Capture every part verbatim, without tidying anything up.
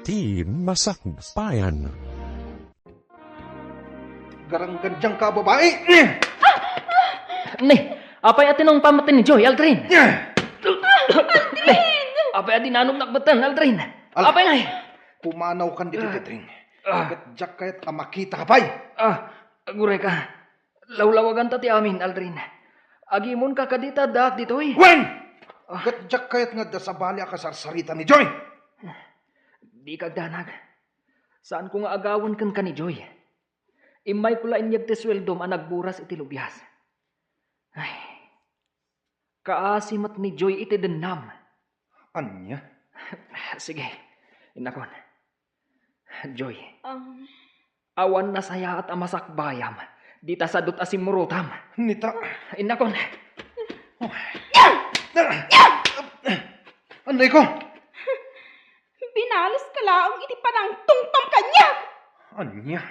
ti Masakbayan. Garanggandiangka, babai! Ne, apay a tinungpam ti ni Joy, Aldrin? Ne, apay a dinanognak betten, Aldrin? Ala. Apay ngay? Pumanawkan ditoy, Pedring. Ah. Ket diak kayat a makitaka pay. Ah, aguray ka. Lawlawaganta ti amin, Aldrin. Agimonka kadi ta addaak ditoy? Wen! Ah. Ket diak kayat nga adda sabali a kasarsarita ni Joy. Dika agdanag. Saanko nga agawen kenka ni Joy. Immayko la inyeg ti sueldom a nagburas iti lubias. Ay. Kaasi met ni Joy iti dennam. Ania? Sige, innakon. Joy, Um, awan nasayaat a masakbayam dita sadut a simmurotam. Nita. Innakon. Ania ko? Binaleska laeng iti panangtungpam kaniak. Ania?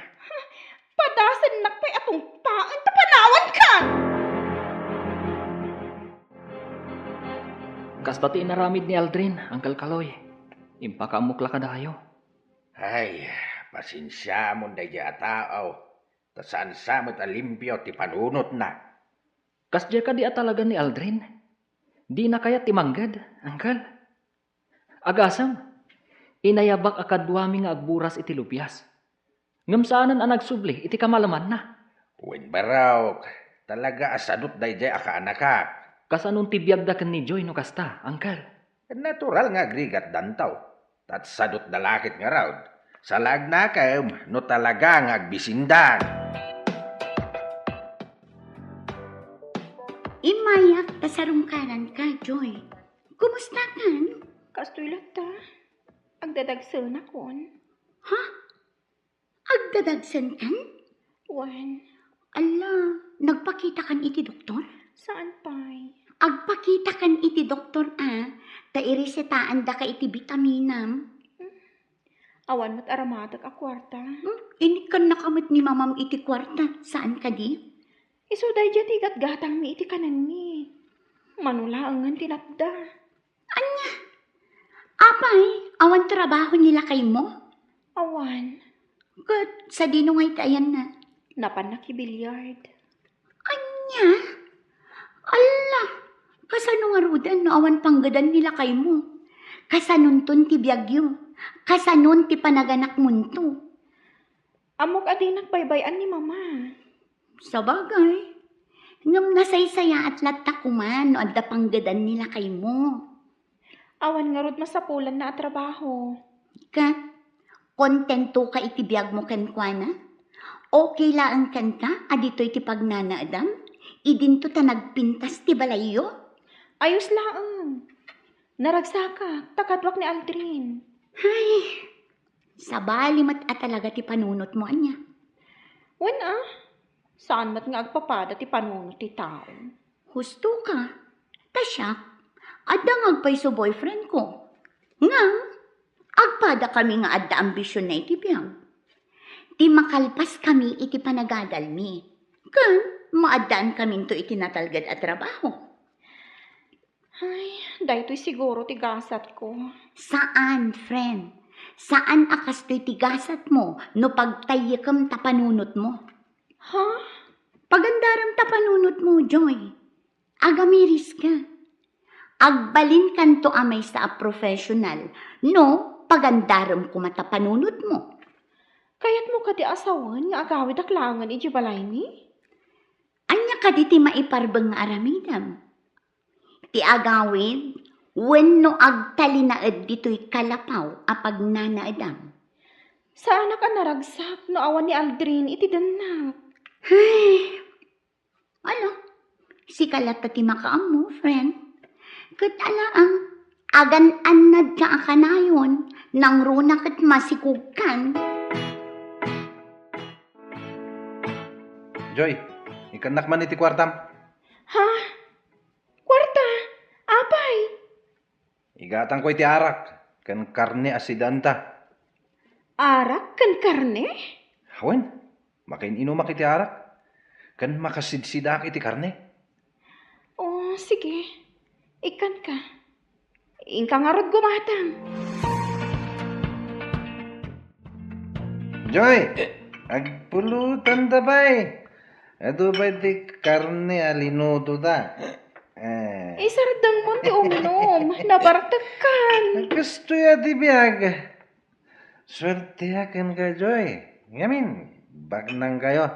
Padasennak pay a tungpaen ta panawanka. Kasta ti inaramid ni Aldrin, Uncle Kaloy. Impakaammok la kadayo. Ay, pasensiamon daydiay a tao, ta saan sa met a limpio ti panunotna. Kasdiay kadi a talaga ni Aldrin? Dina kayat ti mangged, Uncle? Agasem, inayabak a kaduami nga agburas iti lubias. Ngem saanen a nagsubli iti kamalemanna. Wen, barok, talaga a sadut daydiay a kaanakak. Kasanon ti biagda ken ni Joy no kasta, Uncle? Natural nga agrigatdanto. Ta sadutda la ket ngarud. Salaagnakem no talaga nga agbisinda. Immayak ta sarungkaranka, Joy. Kumustakan? Kastoy latta. Agdadagsenakon. Ha? Agdadagsenkan? Wen. Ala, nagpakitakan iti doktor? Saan pay? Agpakitakan iti doktor a, ta iresetaandaka iti bitaminam. Hmm. Awan met aramatek a kuarta. Hmm? Inikkannaka met ni mamam iti kuarta. Saan kadi? Isu daydiay ti gatgatangmi iti kanenmi. Mano laengen ti natda. Ania? Apay, awan trabaho ni lakaymo? Awan. Ket sadino ngay ti ayanna? Napan nakibiliard. Ania? Alla, kasano ngaruden no awan panggedan ni lakaymo? Kasanonton ti biagyo? Kasanon ti panaganakmonto? Ammok a dinak baybay-an ni Mama. Sabagay. Ngem nasaysayaat latta koma no adda panggedan ni lakaymo. Awan ngarud masapulanna a trabaho. Ket, kontentoka iti biagmo kenkuana? Okay laeng kenka a ditoy ti pagnanaedam? Idinto ta nagpintas ti balayyo? Ayos laeng. Naragsakak, ta kaduak ni Aldrin. Ay, sabali met a talaga ti panunotmo, ania? Wen a, saan met nga agpapada ti panunot ti tao. Husto ka. Ta siak, adda nga agpayso boyfriend ko. Ngem, agpada kami nga adda ambisionna iti biag. Ti makalpas kami iti panagadalmi. Ken, maaddaan kaminto iti natalged a trabaho. Ay, daytoy siguro ti gasatko. Saan, friend. Saan a kastoy ti gasatmo no pagtayyekem ta panunotmo. Ha? Pagandarem ta panunotmo, Joy. Agamiriska. Agbalinkanto a maysa a professional no pagandarem koma ta panunotmo. Kayatmo kadi a sawen nga agawidak laengen idiay balaymi? Ania kadi ti maiparbeng nga aramidem? Ti agawid wenno agtalinaed ditoy kalapaw a pagnanaedam? Saanak a naragsak no awan ni Aldrin iti dennak. Ay, ala, sika latta ti makaammo, friend. Ket ala, ang agan-annadka a kanayon, nangruna ket masikogkan. Joy, ikkannak man iti kuartam. Ha? Kuarta? Apay? Igatangko iti arak ken karne a sidaanta. Arak ken karne? Wen, makin-inumak iti arak ken makasidsidaak iti karne. O, sige. Ikkanka. Inka ngarud gumatang. Joy, agpulutan ta pay. Adu pay ti karne a linuto ta. Eh. Isardengmon ti umnom. Nabartekkan. Kastoy a ti biag. Suerteak kenka, Joy. Ngamin, baknangkayo.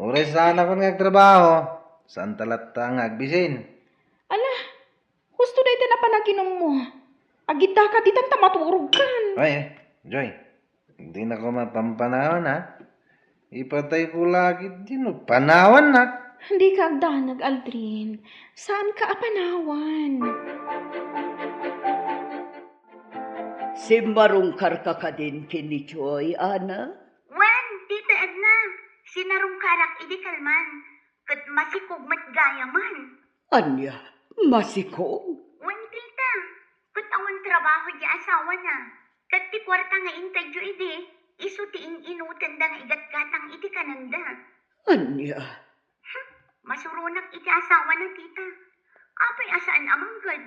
Uray saanakon nga agtrabaho, saanta latta nga agbisin. Ala, husto dayta napanaginummo. Agiddaka ditan ta maturogkan. Ay, Joy, dinako mapampanawan, ha? Ipatayko la ketdi no panawannak. Dika agdanag, Aldrin. Saanka a panawan. Simmarungkarka kadin ken ni Joy, Ana? Wen, Tita Edna, sinarungkarak idi kalman, ket masikog met gayamen. Ania? Masikog? Wen, Tita, ket awan trabaho ti asawana. Ket ti kuarta nga intedyo idi, isu ti in-inutenda nga igatgatang iti kanenda. Ania? Masuronak iti asawana, Tita. Apay a saan a mangged?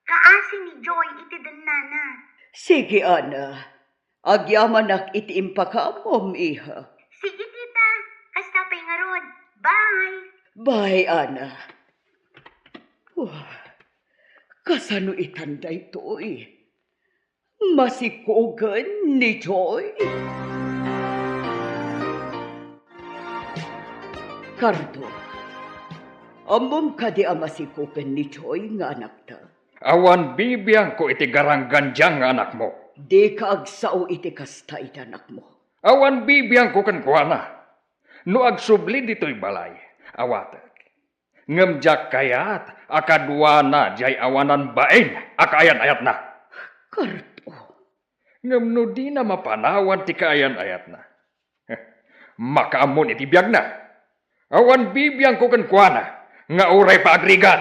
Kaasi ni Joy iti dennana. Sige, Ana. Agyamanak iti impakaamom, iha. Sige, Tita. Kasta pay ngarud. Bye. Bye, Ana. Wah, kasano itan daytoy? Masikogen ni Joy? Cardo, ammom kadi a masikogen ni Joy nga anakta? Awan bibiangko iti garanggandian nga anakmo. Dika agsao iti kasta iti anakmo. Awan bibiangko kenkuana. No agsubli ditoy balay, awatek. Ngem diak kayat a kaduana diay awanan bain a kaayan-ayatna. Cardo. Ngem no dina mapanawan ti kaayan-ayatna, makaammon iti biagna. Awan bibiangko kenkuana nga uray paagrigat.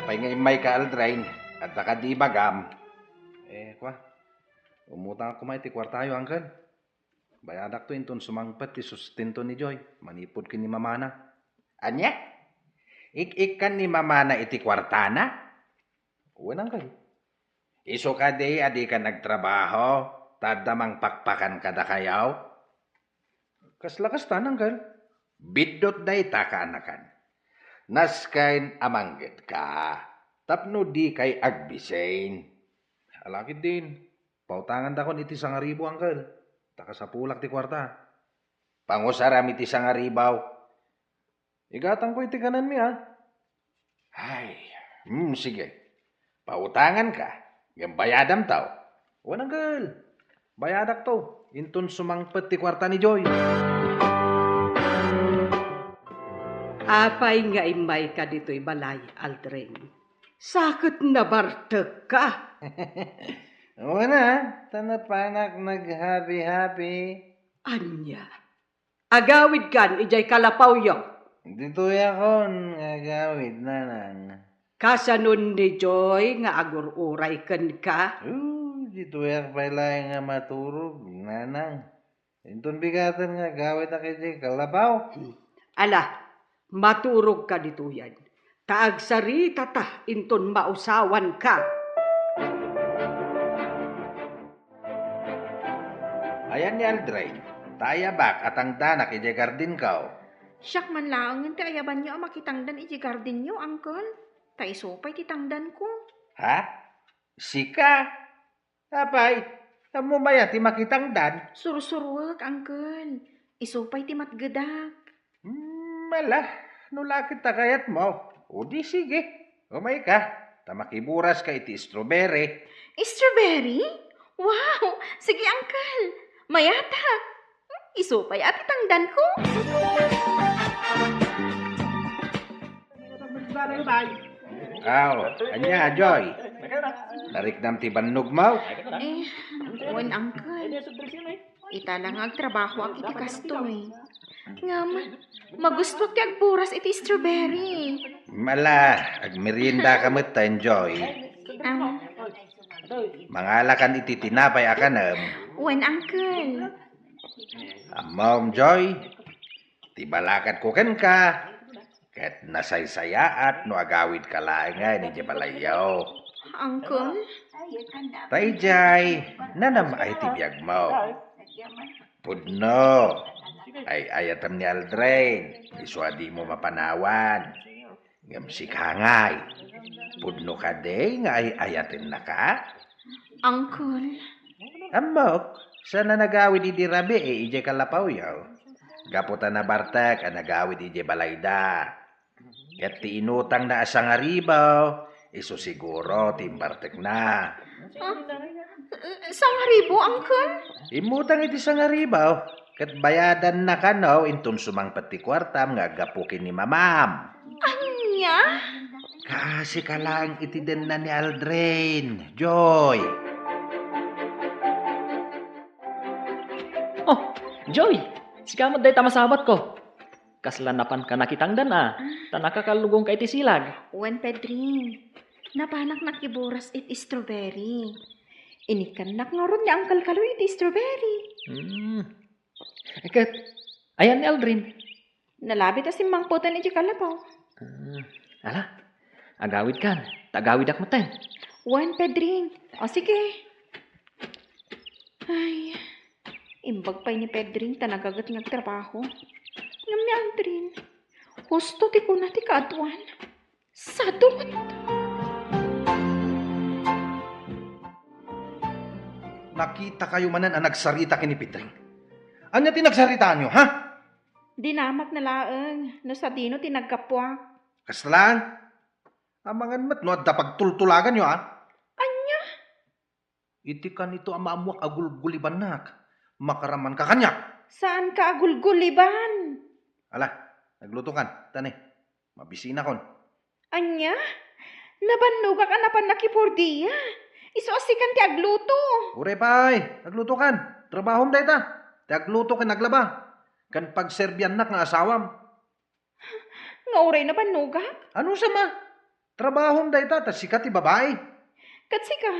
Apay nga immayka, Aldrin? Adda kadi ibagam? Eh, kua, umutangak koma iti kuartayo, Uncle. Bayadakto inton sumangpet ti sustento ni Joy manipud ken ni mamana. Ania? Ik-ikkan ni mamana iti kuartana? Wen, Uncle. Isu kadi a dikan agtrabaho, ta adda mangpakpakan kadakayo? Kasla kasta, Uncle. Biddut dayta, kaanakan. Nasken a manggedka tapno dikay agbisin. Ala ketdin, pautangandakon iti sangaribu, Uncle. Ta kasapulak ti kuarta. Pangusaram iti sangaribu. Igatangko iti kanenmi, a. Ay, hmm, sige. Pautanganka, ngem bayadamto. Wen, Uncle. Bayadakto inton sumangpet ti kuarta ni Joy. Apay nga immayka ditoy balay, Aldrin? Sa ket nabartekka. Wen a, ta napanak naghabi-habi. Ania? Agawidkan idiay kalapawyo. Ditoyakon nga agawid, nanang. Kasanon ni Joy nga agur-uray kenka? Oh, ditoyak pay laeng nga maturog, nanang. Inton bigaten nga agawidak idiay kalapaw. Ala, maturogka ditoyen. Ta agsaritata inton mausawanka. Ayan ni Aldrin, ta ayabak a tangdanak idiay gardinko. Siak man laengen ti ayabanyo a makitangdan idiay gardinyo, Uncle. Ta isu pay ti tangdanko. Ha? Sika? Apay, ammom aya ti makitangdan? Sursuruek, Uncle. Isu pay ti matgedak. Hmm, ala, no la ket ta kayatmo, o di sige, umayka, ta makiburaska iti strawberry. Strawberry? Wow! Sige, Uncle. Mayatak. Isu pay a ti tangdanko. Aw, ania, Joy? Nariknam ti bannogmo? Eh, wen, Uncle. Ita la nga agtrabahoak iti kastoy. Ngem, magustoak ti agburas iti strawberry. Ala, agmeriendaka met ta, Joy. Ah. Mangalakan iti tinapay a kanem. Wen, Uncle. Ammom, Joy, ti balakadko kenka, ket nasaysayaat no agawidka laengen idiay balayyo. Uncle? Ta idiay, nanam-ay ti biagmo. Pudno, ay-ayatem ni Aldrin, isu a dimo mapanawan. Ngem sika ngay, pudno kadi nga ay-ayatennaka? Uncle. Ammok, saan a nagawid idi rabii idiay kalapawyo? Gapu ta nabartek a nagawid idiay balayda. Ket ti inutangna a sangaribu, isu siguro ti imbartekna. Ah, sangaribu, Uncle? Immutang iti sangaribu, ket bayadanna kano inton sumangpet ti kuartam nga aggapu ken ni Mamam. Ania? Kaasika laeng iti denna ni Aldrin, Joy. Oh, Joy! Sika met dayta masabatko. Kasla napanka nakitangdan a, ta nakakallugongka iti silag. Wen, Pedring. Napanak nakiburas iti strawberry. Inikkannak ngarud ni Uncle Kaloy iti strawberry. Hmm. Ket, ayan ni Aldrin? Nalabit a simmangpeten iti kalapaw. Hmm. Ala, agawidkan, ta agawidak metten. Wen, Pedring. O, sige. Ay, imbag pay ni Pedring ta nagaget nga agtrabaho. Ngem ni Aldrin, husto ti kuna ti kaaduan. Sadut! Nakitakayo manen a nagsarita ken ni Pedring. Ania ti nagsaritaanyo, ha? Dinamatna laeng no sadino ti naggapuak. Kasta laeng? Amangan met no adda pagtultulaganyo, a? Ania? Iti kanito a maammoak a gulgulibannak, makaramanka kaniak. Saanka a gulguliban? Ala, naglutokan, ta ne, mabisinakon. Ania? Nabannogak a napan nakipordia. Isu a sikan ti agluto. Uray pay, aglutokan. Trabahom dayta. Ti agluto ken aglaba. Ken pagserbiannak nga asawam. Nga uray nabannogak? Anusam a? Trabahom dayta, ta sika ti babai. Ket sika,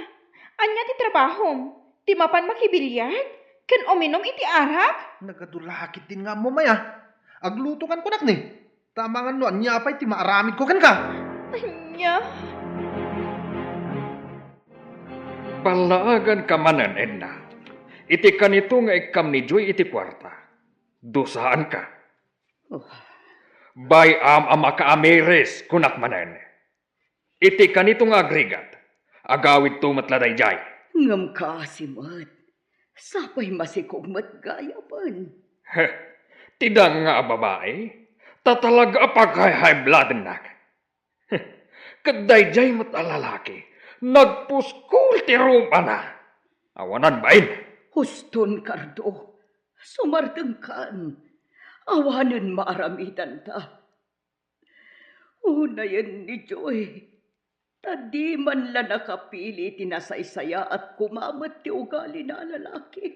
ania ti trabahom? Ti mapan makibiliar? Ken uminom iti arak? Nagadu laketdin nga ammom aya. Aglutokan kunak ni. Ta amangan no ania pay ti maaramidko kenka. Ania? Ballaaganka manen, Edna. Iti kanito nga ikkam ni Joy iti kuarta. Dusaanka. Oh. Bay-am a makaamiris, kunak manen. Iti kanito nga agrigat, agawidto met la daydiay. Ngem kaasi met, sapay masikog met gayamen. Heh, ti danga a babai, ta talaga a pag-high-high blood-ennak. Heh, ket daydiay met a lalaki, nagpuskol ti rumana. Awanan bain. Huston, Cardo, sumardengkan. Awanen maaramidanta. Unayen ni Joy, ta di man la nakapili ti nasaysayaat koma met ti ugalina a lalaki.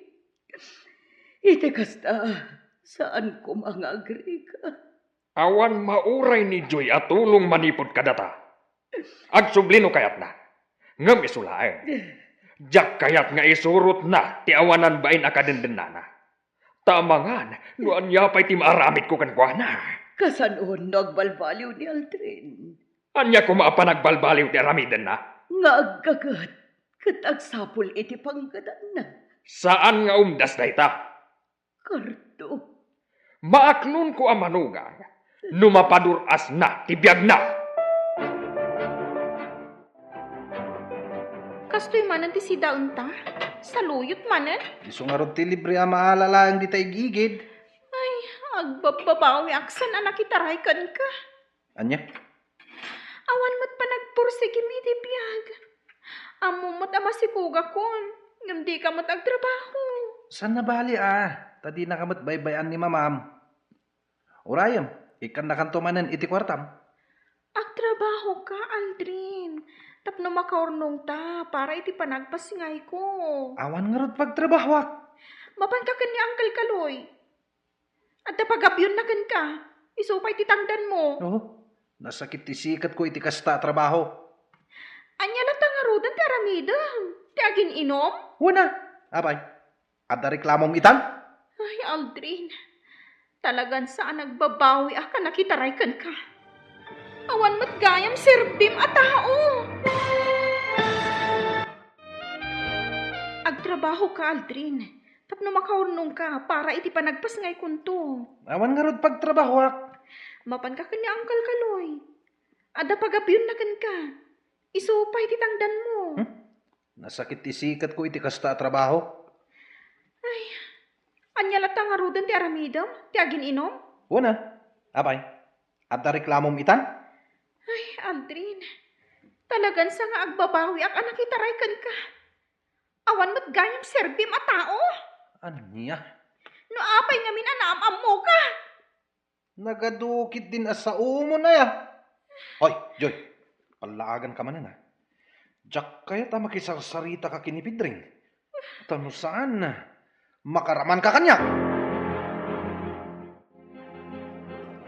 Iti kasta, saan koma nga agrigat. Awan mauray ni Joy a tulong manipud kadata. Agsubli no kayatna. Ngem isu laeng, diak kayat nga isurotna ti awanan bain a kadendennana. Ta amangan no ania pay ti maaramidko kenkuana. Kasanon no agbalbaliw ni Aldrin? Ania koma a panagbalbaliw ti aramidenna? Nga aggaget ket agsapul iti panggedanna. Saan nga umdas dayta. Cardo. Maaknonko a manugang no mapadur-asna ti biagna. Kastoy manen ti sidaenta? Saluyot manen? Isu ngarud ti libre a maala laeng dita igigid. Ay, agbabbabawiak saan a nakitaray kenka. Ania? Awan met panagpursigim iti biag. Ammom met a masikogakon, ngem dika met agtrabaho. Saan a bale a, ta dinaka met baybay-an ni Mamam. Urayem, ikkannakanto manen iti kuartam. Agtrabahoka, Aldrin, tapno makaurnongta para iti panagpasingayko. Awan ngarud pagtrabahoak. Mapanka ken ni Uncle Kaloy. Adda pagabionna kenka. Isu pay ti tangdanmo. Oh, nasakit ti sikatko iti kasta a trabaho. Ania latta ngaruden ti aramidem? Ti agin-inom? Wen a, apay. Adda reklamom itan? Ay, Aldrin. Talagan saan a nagbabawiak a nakitaray kenka. Awan met gayam serbim a tao. Agtrabahoka, Aldrin, tapno makaurnongka para iti panagpasngaykonto. Awan ngarud pagtrabahoak. Mapanka ken ni Uncle Kaloy. Adda pagabionna kenka. Isu pay ti tangdanmo. Hmm? Nasakit ti sikatko iti kasta a trabaho. Ay, ania latta ngaruden ti aramidem, ti agin-inom? Una, apay, adda reklamom itan? Ay, Aldrin, talagan sa nga agbabawiak a nakitaray kenka. Awan met gayam serbim a tao. Ania? No apay ngamin a naam-ammoka? Nagadukit din a saomon aya. Hoy, Joy, pallaaganka manen, a. Diak kayat a makisarsarita ka ken ni Pedring. Ta no saan, makaramanka kaniak.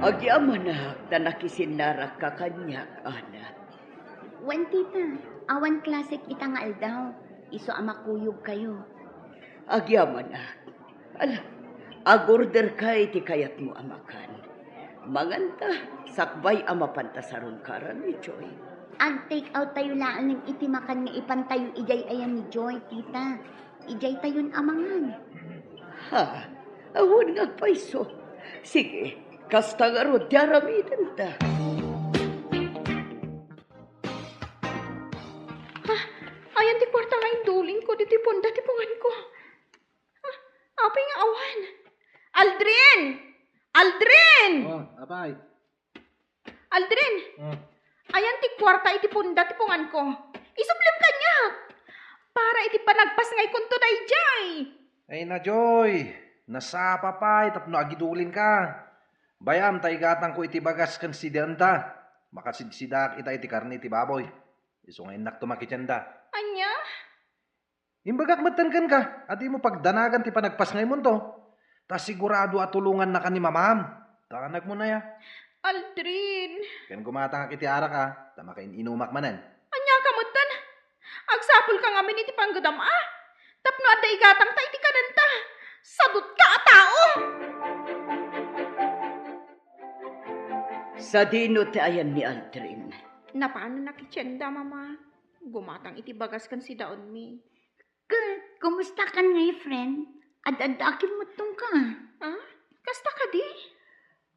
Agyamanak ta nakisinnarakka kaniak, Ana. Wen, tita, awan klasek ita nga aldaw. Isu a makuyogkayo. Agyamanak. Ala, agorderka iti kayatmo a makan. Manganta, sakbay a mapanta sarungkaran ni Joy. Ag-take out tayo laeng iti makan nga ipantayo idiay ayan ni Joy, tita. Idiay tayon a mangan. Ha? Awan nga agpayso. Sige, kasta ngarud ti aramidenta. Ha? Ayan ti kuarta nga indulinko ditoy punda ti punganko. Ha? Apay nga awan? Aldrin! Aldrin! Oh, apay. Aldrin! Hmm. Ayan ti kuarta iti punda ti punganko. Isublem kaniak. Para iti panagpasngaykonto daydiay. Ay na, Joy. Nasapa pay tapno agidulinka. Bayam ta igatangko iti bagas ken sidaenta. Makasidsidaak ita iti karne ti baboy. Isu nga innakto makitienda. Ania? Imbagak metten kenka a dimo pagdanagan ti panagpasngaymonto. Ta sigurado a tulongannaka ni mamam. Ta anakmon aya. Aldrin. Ken gumatangak iti arak a, ta makain-inumak manen. Ania ka metten? Agsapulka ngamin iti panggedam a. Tapno adda igatangta iti kanenta. Sadutka a tao! Sadino ti ayan ni Aldrin? Napanan a kitienda, Mama. Gumatang iti bagas ken sidaenmi. Ket, kumustakan ngay, friend? Ad-adda a kimmuttongka. Ah? Kasta kadi?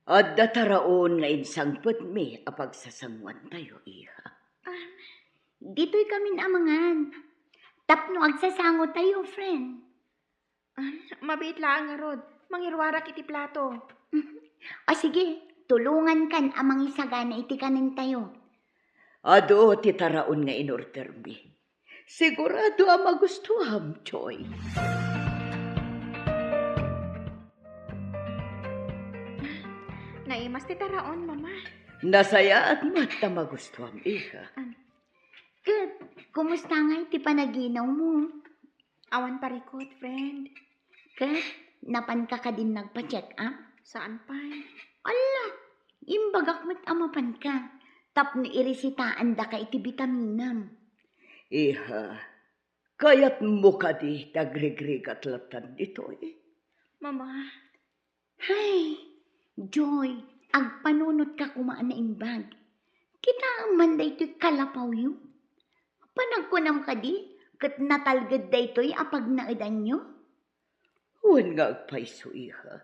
Adda taraon nga insangpetmi a pagsasangoantayo, iha. Ah. Ditoy kamin a mangan. Tapno agsasangotayo, friend. Ah, mabiit laeng ngarud. Mangiruarak iti plato. O sige, tulongankan a mangisagana iti kanentayo. Adu ti taraon nga inordermi. Sigurado a magustuam, Joy. Naimas ti taraon, Mama. Nasayaat met ta magustuam, iha. Ah. Ket, kumusta ngay ti panaginawmo? Awan parikut, friend. Ket, napanka kadin nagpa-check up? Saan pay. Alla, imbagak met a mapanka. Tapno iresitaandaka iti bitaminam. Iha, kayatmo kadi ti agrigrigat lattan ditoy? Mama. Hay, Joy, agpanunotka koma a naimbag. Kitaem man daytoy kalapawyo. Panagkunam kadi, ket natalged daytoy a pagnaedanyo? Wen nga agpayso, iha.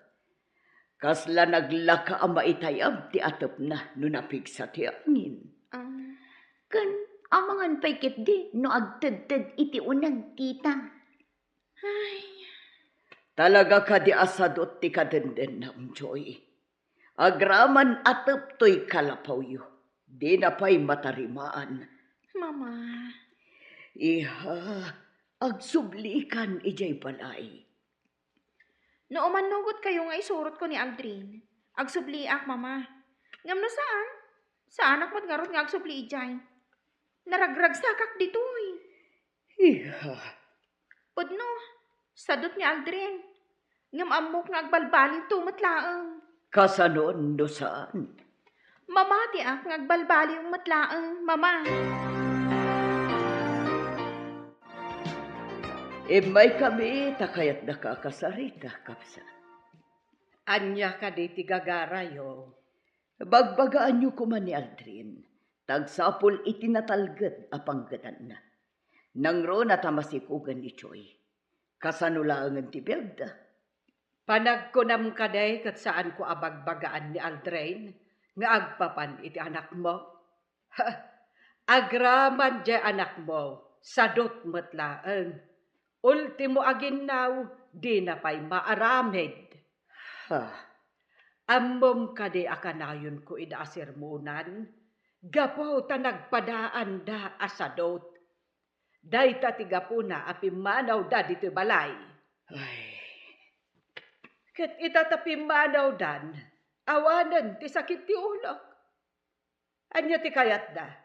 Kasla naglaka a maitayab ti atepna no napigsa ti angin. Ah. Ken amangan pay ketdi no agtedted iti uneg, tita. Ay. Talaga kadi a sadut ti kadendennam, Joy. Agraman a teptoy kalapawyo, dina pay matarimaan. Mama. Iha, agsublikan idiay balay. No umannugotkayo nga isurotko ni Aldrin, agsubliak, Mama. Ngem no saan, saanak met ngarud nga agsubli idiay. Naragragsakak ditoy. Iha. Pudno, sadut ni Aldrin. Ngem ammok nga agbalbaliwto met laeng. Kasano no saan? Mamatiak nga agbalbaliw met laeng, Mama. Immaykami ta kayatdaka a kasarita, kabsat. Ania kadi ti gagarayo? Bagbagaanyo koma ni Aldrin, ta agsapul iti natalged a panggedanna. Nangruna ta masikogen ni Joy. Kasano laengen ti biagda? Panagkunam kadi ket saanko a bagbagaan ni Aldrin nga agpapan iti anakmo? Agraman diay anakmo, sadut met laeng. Ultimo a ginnaw, dina pay maaramid. Ha? Ammom kadi a kanayonko ida a sermonan? Gapu ta nagpadaanda a sadut. Dayta ti gapuna a pimmanawda ditoy balay. Ay. Ket ita ta pimmanawdan, awanen ti sakit ti ulok. Ania ti kayatda?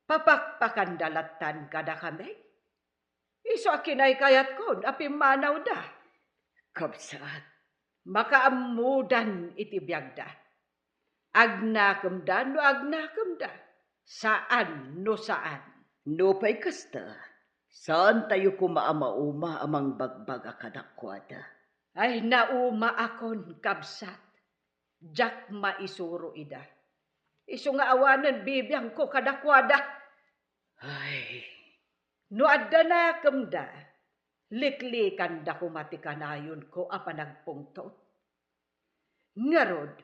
Papakpakanda lattan kadakami? Isu a kinaykayatkon a pimmanawda. Kabsat, makaammodan iti biagda. Agnakemda no agnakemda, saan no saan. Nupay kasta, saantayo koma a mauma a mangbagbaga kadakuada. Ay, naumaakon, kabsat. Diak maisuro ida. Isu nga awanen bibiangko kadakuada. Ay. No adda nakemda, liklikanda koma ti kanayonko a panagpungtot. Ngarud,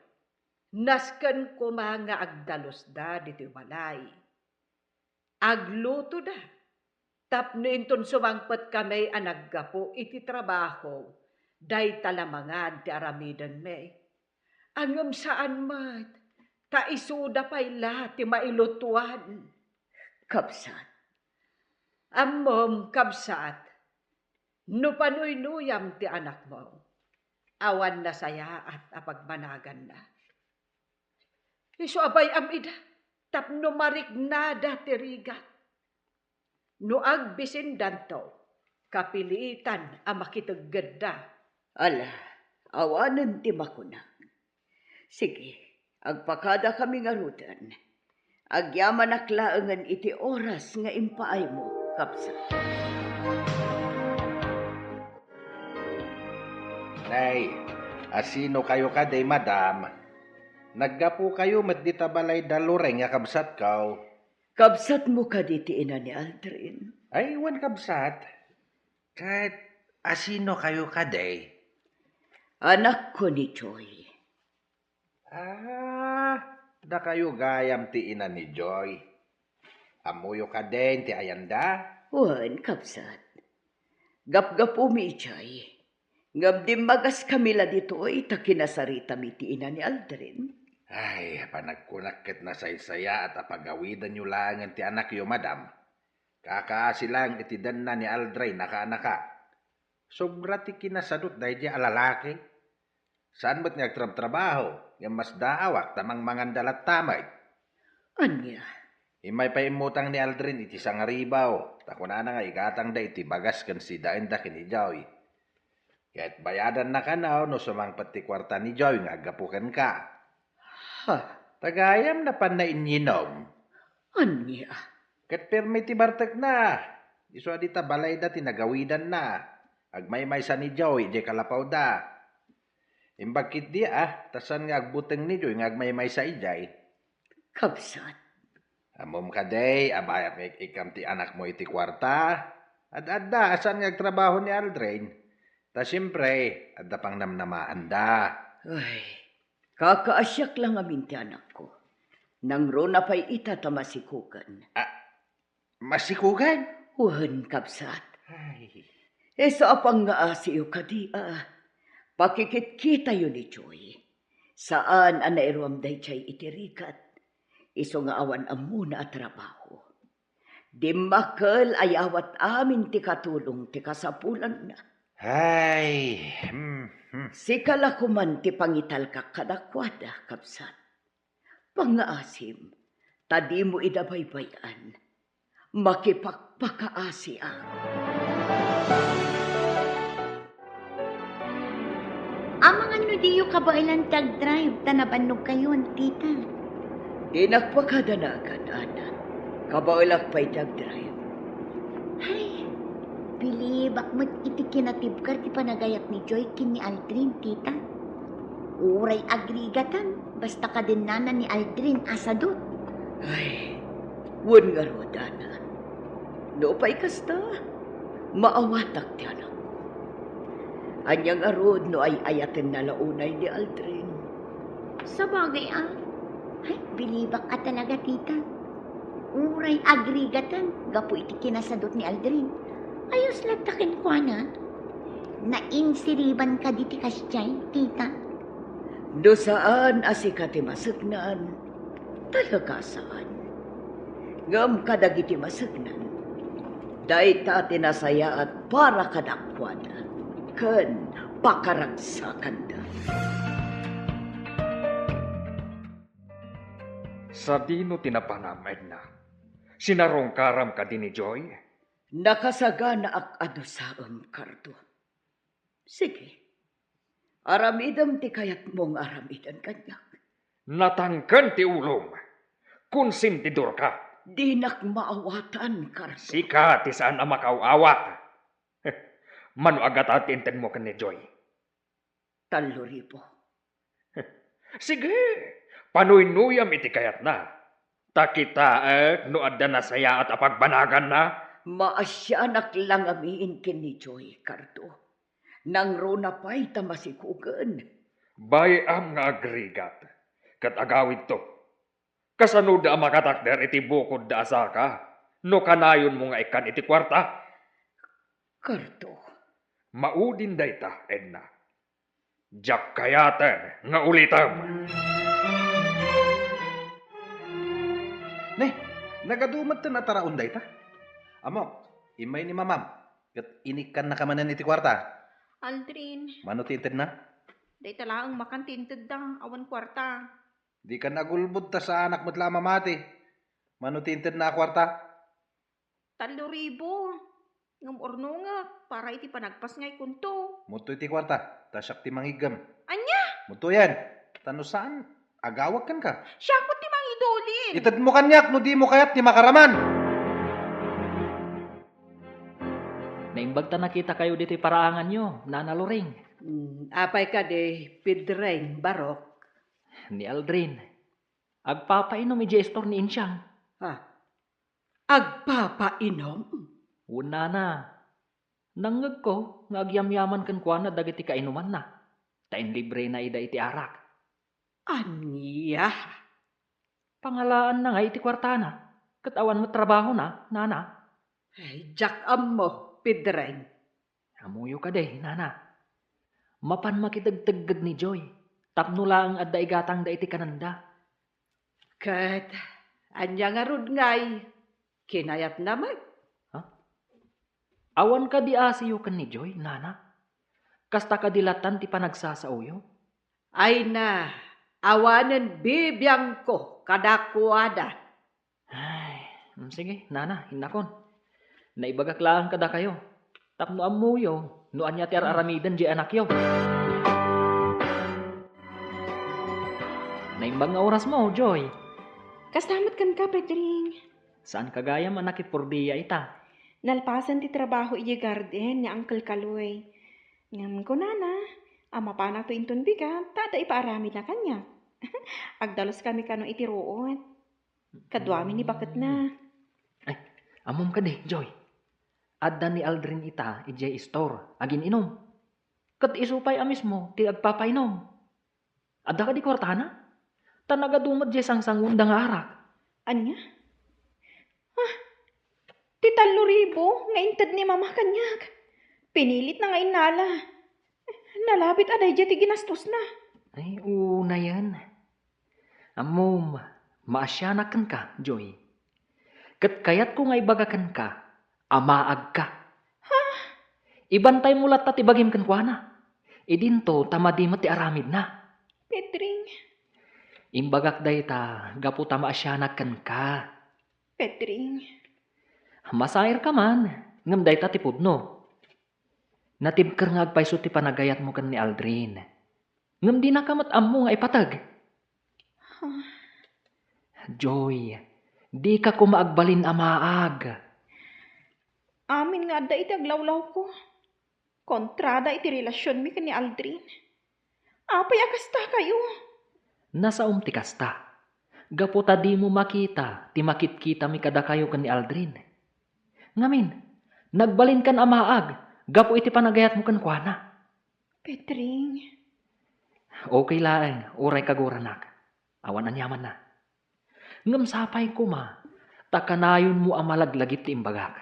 nasken koma nga agdalusda ditoy balay. Aglutoda tapno inton sumangpetkami a naggapu iti trabaho, dayta la mangan ti aramidenmi. Ngem saan met, ta isuda pay la ti mailutuan. Kabsat. Ammom, kabsat, no panuynuyam ti anakmo, awan nasayaat a pagmanaganna. Isu a bay-am ida tapno mariknada ti rigat. No agbisindanto, kapilitan a makiteggedda. Ala, awanen ti makunak. Sige, agpakadakami ngaruden. Agyamanak laengen iti oras nga impaaymo, kabsat. Nay, asinokayo kadi, madam? Naggapukayo met dita balay da Loreng a kabsatko. Kabsatmo kadi ti ina ni Aldrin? Ay, wen, kabsat. Ket asinokayo kadi? Anakko ni Joy. Ah, dakayo gayam ti ina ni Joy. Ammoyo kadin ti ayanda? Wen, kabsat. Gapgapumi idiay. Ngem dimmagas kami la ditoy ta kinasaritami ti ina ni Aldrin. Ay, panagkunak ket nasaysayaat a pagawidanyo laengen ti anakyo, madam. Kakaasi laeng iti denna ni Aldrin a kaanaka. Sobra ti kinasadut daydiay a lalaki. Saan met nga agtrabtrabaho, ngem masdaawak ta mangmanganda latta met. Ania? Immay pay immutang ni Aldrin iti sangaribaw, ta kunana nga igatangda iti bagas ken sidaenda ken ni Joy. Ket bayadanna kano no sumangpet ti kuarta ni Joy nga aggapu kenka. Ha? Ta gayam napanna inyinom. Ania? Ket permi ti bartekna. Isu a dita balayda ti nagawidanna. Agmaymaysa ni Joy idiay kalapawda. Imbag ketdi a, ta saan nga agbuteng ni Joy nga agmaymaysa idiay. Kabsat. Ammom kadi a bayat nga ik-ikkam ti anakmo iti kuarta? Ad-adda a saan nga agtrabaho ni Aldrin. Ta siempre, adda pangnamnamaanda. Ay, kakaasiak la ngamin ti anakko. Nangruna pay ita ta masikogen. Ah, masikogen? Wen, kabsat. Ay. Isu a pangngaasiyo kadi a pakikitkitayo ni Joy. Saan a nairuam daydiay iti rigat. Isu nga awan ammona a trabaho. Dimmakkel a yawat amin ti katulong ti kasapulanna. Ay, hmm, hmm. Sika la koman ti pangitalkak kadakuada, kabsat. Pangngaasim, ta dimo ida baybay-an. Makipakpakaasiak. Amangan no diyo kabaelan ti agdrive ta nabannogkayon, tita. Dinak pakadanagan, Ana. Kabaelak pay ti agdrive. Ay, bilibak met iti kinatibker ti panagayat ni Joy ken ni Aldrin, tita. Uray agrigatan, basta kadennana ni Aldrin a sadut. Ay, wen ngarud, Ana. Nupay kasta, maawatak ti anakko. Ania ngarud no ay-ayatenna la unay ni Aldrin? Sabagay a. Ay, bilibak a talaga, tita. Uray agrigaten gapu iti kinasadut ni Aldrin. Ayos latta kenkuana. Nainsiriban kadi ti kasdiay, tita? No saan a sika ti maseknan, talaga saan. Ngem kadagiti maseknan, dayta ti nasayaat para kadakuada ken pakaragsakanda. Sadino ti napanam, Edna? Sinarungkaram kadi ni Joy? Nakasaganaak a dusaem, Cardo. Sige, aramidem ti kayatmo nga aramiden kaniak. Natangken ti ulom. Konsentidorka. Dinak maawatan, Cardo. Sika ti saan a makaaw-awat. Mano a gata ti intedmo ken ni Joy? Tallo ribu. Sige, panuynuyam iti kayatna. Ta kitaek no adda nasayaat a pagbanaganna. Maasianak la ngamin ken ni Joy, Cardo. Nangruna pay ta masikugen. Bay-am nga agrigat, ket agawidto. Kasanoda a makatakder iti bukodda a saka no kanayonmo nga ikkan iti kuarta? Cardo. Maudin dayta, Edna. Diak kayaten nga ulitem. Ne, nagadu metten a taraon dayta. Ammok, immay ni mamam, ket inikkannaka manen iti kuarta. Aldrin. Mano ti intedna? Dayta laeng makan ti intedda, awan kuarta. Dikan agulbod ta saanak met la a mamati. Mano ti intedna a kuarta? Tallo ribu. Ngem urnongek para iti panagpasngaykonto. Mudto iti kuarta, ta siak ti mangiggem. Ania? Mudtoyen. Ta no saan, agawag kenka. Siak met ti mangidulin. Itedmo kaniak no dimo kayat ti makaraman. Naimbag ta nakitakayo ditoy paraanganyo, Nana Loring. Mm, apay kadi, Pedring, Barok? Ni Aldrin. Agpapainom idiay istor ni Insiang. Ha? Agpapainom? Wen, nana. Nangngegko nga agyamyaman kenkuana dagiti kainumanna, ta inlibrena ida iti arak. Ania? Pangalaanna nga iti kuartana, ket awan met trabahona, nana. Ay, diak ammo, Pedring. Ammoyo kadi, nana. Mapan makitegtegged ni Joy, tapno laeng adda igatangda iti kanenda. Ket ania ngarud ngay, kinayatna met? Ha? Awan kadi asiyo ken ni Joy, nana? Kasta kadi latan ti panagsasaoyo? Ay na, awanen bibiangko kadakuada. Ay, mm, sige, nana, innakon. Naibagak laeng kadakayo. Tapno ammoyo no ania ti ar-aramiden diay anakyo. Naimbag nga orasmo, Joy. Kasta met kenka, Pedring. Saanka gayam a nakipurdia ita? Nalpasen ti trabaho idiay garden ni Uncle Kaloy. Ngem kunana a mapanakto inton bigat ta adda ipaaramidna kaniak. Agdaluskami kano iti ruot. Kaduami ni baketna. Ay, ammom kadi, Joy? Adda ni Aldrin ita idiay istor, agin-inom. Ket isu pay a mismo ti agpapainom. Adda kadi kuartana? Ta nagadu met diay sangsangonda nga arak. Ania? Ah, ti tallo ribu nga inted ni Mama kaniak. Pinilitna nga innala. Nalabit a daydiay ti ginastosna. Ay, unayen. Ammom, maasianak kenka, Joy. Ket kayatko nga ibaga kenka, amaagka. Ha? Ibantaymo latta ti bagim kenkuana. Idinto ta madi met ti aramidna. Pedring. Imbagak dayta gapu ta maasianak kenka. Pedring. Masairka man, ngem dayta ti pudno. Natibker nga agpayso ti panagayatmo ken ni Aldrin. Ngem dinaka met ammo nga ipateg. Joy, dika koma agbalin a maag. Amin nga adda iti aglawlawko. Kontrada iti relasionmi ken ni Aldrin. Apay a kasta kayo? Nasaom ti kasta. Gapu ta dimo makita ti makitkitami kadakayo ken ni Aldrin. Ngamin, nagbalinkan a maag gapu iti panagayatmo kenkuana. Pedring. Okay laeng, uray kaguranak. Awan aniamanna. Ngem sapay koma, ta kanayonmo a malaglagip ti imbagak.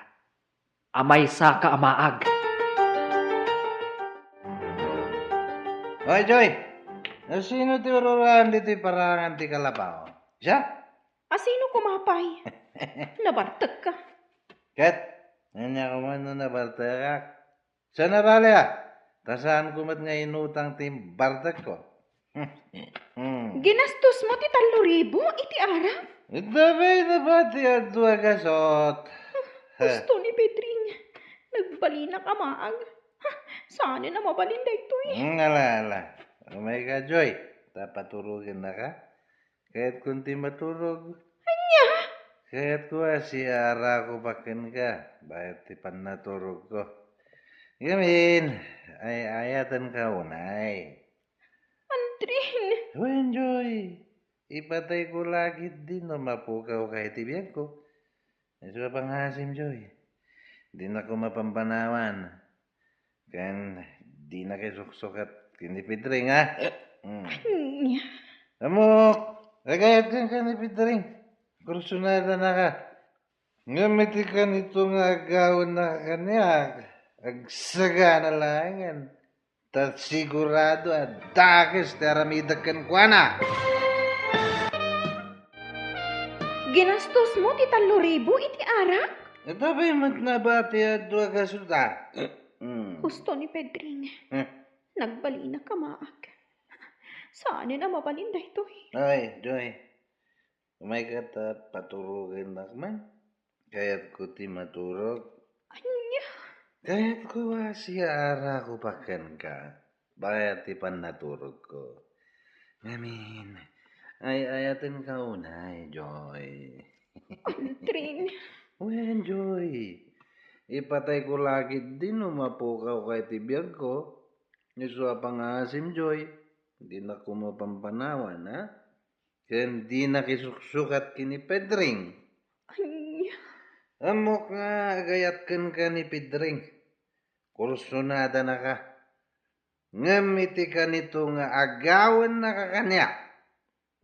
A maysaka a maag. Hoy, Joy! Asino ti ururaen ditoy parangan ti kalapaw? Siak? Asino koma pay? Nabartekka. Ket, ania koma no nabartekak? Saan a bale, a? Ta saanko met nga inutang ti bartekko. Ginastosmo ti tallo ribu iti arak? Ita pay nabati a dua gasut. Husto ni Pedring. Nagbalinak a maag. Ha, saanen a mabalin daytoy. Hmm, ala, ala. Umayka, Joy. Ta paturogennaka. Kayatkon ti maturog. Ania? Kayatko a siarako pa kenka, bayat ti pannaturogko. Ngamin, ay-ayatenka unay. Aldrin! Wen, Joy, ipatayko la ketdi no mapukawka iti biagko. Isu a pangasim, Joy. Dinaka mapanawan. Ken dinaka isuksukat ken ni Pedring, a? Hmm. Ania? Ammok, agayat kenka ni Pedring. Kursonadanaka. Ngem iti kanito nga agawennaka kaniak, agsagana laengen. Ta sigurado a dakes ti aramidek kenkuana. Ginastosmo ti tallo ribu iti arak? Ita pay met nabati a dua gasut a. Hmm. Husto ni Pedring. Hmm. Nagbalinak a maag. Saanen a mabalin daytoy. Ay, Joy. Umayka ta paturogennak man. Kayatko ti maturog. Ania? Kayatko a siarako pa kenka. Bayat ti pannaturogko. Ngamin, ay-ayatenka unay, Joy. Aldrin. Wen, Joy. Ipatayko la ketdi no mapukawka iti biagko. Isu a pangasim, Joy. Dinaka mapanawan, a? Ken dinaka isuksukat ken ni Pedring. Ania? Ammok nga agayat kenka ni Pedring. Kursonadanaka. Ngem iti kanito nga agawennaka kaniak,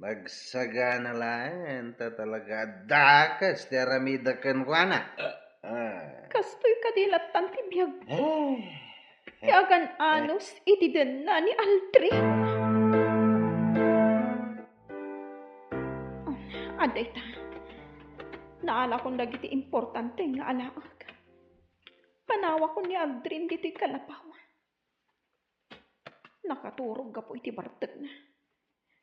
agsagana laeng ta talaga a dakes ti aramidek kenkuana. Ah. Kastoy kadi lattan ti biag. Eh. Ti agan-anos iti denna ni Aldrin. Oh, adda ita. Naalakon dagiti importante nga alaek. Panawakon ni Aldrin ditoy kalapaw. Nakaturog gapu iti bartekna.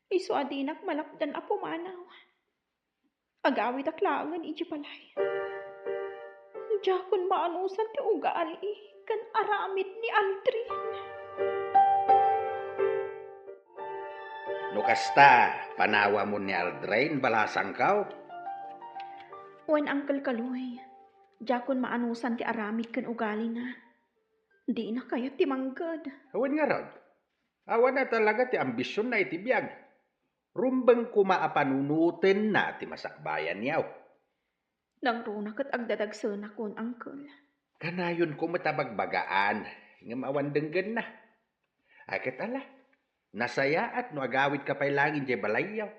Isu a dinak malapdan a pumanaw. Agawidak laengen idiay balay. Diakon maanusan ti ugali ken aramid ni Aldrin. No kasta, panawamon ni Aldrin, balasangko. Wen, Uncle Kaloy, diakon maanusan ti aramid ken ugalina. Dina kayat ti mangged. Wen ngarud, awan a talaga ti ambisionna iti biag. Rumbeng koma a panunotenna ti masakbayanyo. Nangruna ket agdadagsenakon, Uncle. Kanayonko met a bagbagaan, ngem awan denggenna. Ay ket ala, nasayaat no agawidka pay laeng idiay balayyo.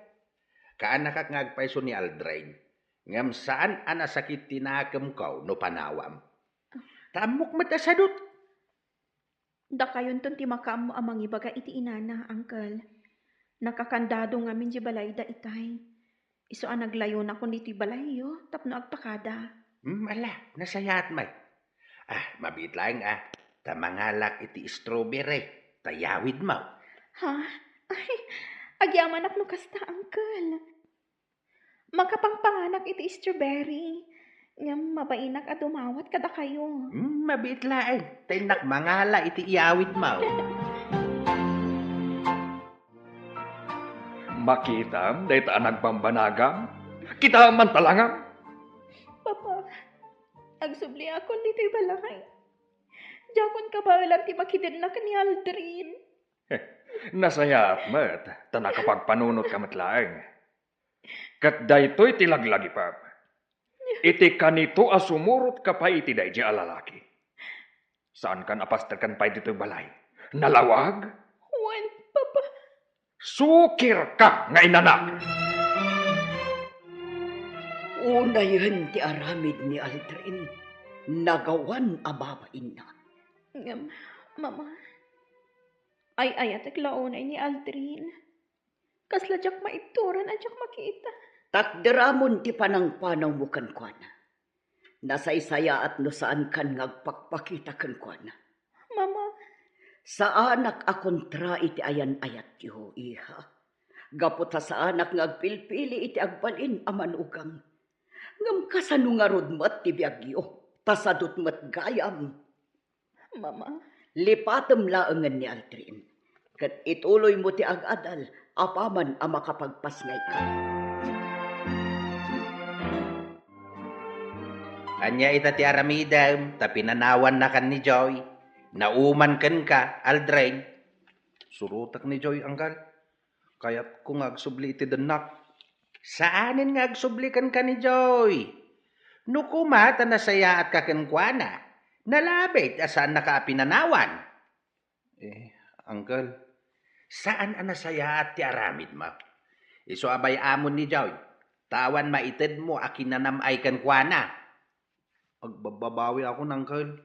Kaanakak nga agpayso ni Aldrin, ngem saan a nasakit ti nakemko no panawam. Ta ammok met a sadut. Dakayonton ti makaammo a mangibaga iti inana, Uncle. Nakakandado ngamin di balayda itay. Isu a naglayonakon ditoy balayyo tapno agpakada. Hmm, ala, nasayaat met. Ah, mabiit laeng, a, ta mangalak iti strawberry, ta iyawidmo. Ha? Ay, agyamanak no kasta, Uncle. Makapangpanganak iti strawberry. Ngem mabainak a dumawat kadakayo. Hmm, mabiit laeng. Ta innak mangala iti iyawidmo. Makitam dayta a nagbambanagam? Kitaem man ta la ngem. Papa, agsubliakon ditoy balay. Diakon kabaelan ti makidenna ken ni Aldrin. Nasayaat met, ta nakapagpanunotka met laeng. Ket daytoy ti laglagipem. Iti kanito a sumurotka pay iti daydi a lalaki. Saankan a pasterkan pay ditoy balay. Nalawag? Wen, Papa. Sukirka nga inanak! Unayen ti aramid ni Aldrin, nagawan a babainna. Ngem, Mama, ay-ayatek la unay ni Aldrin. Kasla diak maibturan a diak makita. Takderamon ti panangpanawmo kenkuana. Nasaysayaat no saankan nga agpakpakita kenkuana. Mama. Saanak a kontra iti ayan-ayatyo, iha. Gapu ta saanak nga agpilpili iti agbalin a manugang. Ngem kasano ngarud met ti biagyo? Ta sadut met gayam. Mama. Lipatem laengen ni Aldrin, ket ituloymo ti agadal apaman a makapagpasngayka. Ania ita ti aramidem ta pinanawannakan ni Joy? Nauman kenka, Aldrin? Surotek ni Joy, Anggal. Kayatko nga agsubli iti dennak. Saanen nga agsubli kenka ni Joy. No koma ta nasayaatka kenkuana, nalabit a saannaka a pinanawan. Eh, Uncle, saan a nasayaat ti aramidmo. Isu a bay-amon ni Joy, ta awan maitedmo a kinanam-ay kenkuana. Agbabbabawi akon, Uncle.